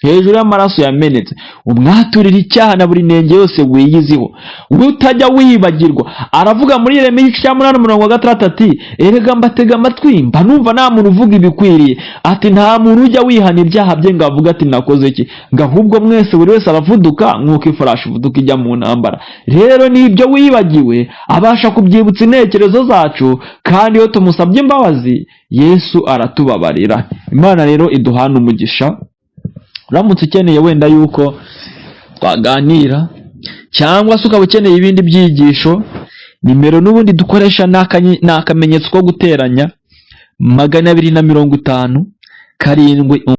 hejuru y'amaraso yamenetse, umwaturire icyaha na buri nenge yose wiyiziho, utajya wibagirwa. Aravuga muri Yeremiya igice cya 8, umurongo wa 6, ati: "Erega mbatega amatwi, mba numva nta muntu uvuga ibikwiriye." Ati: "Nta muntu ujya wihana ibyaha bye ngo avuge ati: 'Nakoze iki?' Ngo ahubwo mwese buri wese aravuduka nk'uko ifarashi ivuduka ijya mu ntambara." Rero n'ibyo wibagiwe abasha kubyibutsa intekerezo zacu, kandi iyo tumusabye imbabazi, Yesu aratubabarira. Imana rero iduhana umugisha. Uramutse ukeneye wenda yuko twaganira, cyangwa se ukaba ukeneye ibindi byigisho, nimero n'ubundi dukoresha ni akamenyetso ko guteranya, 250 7.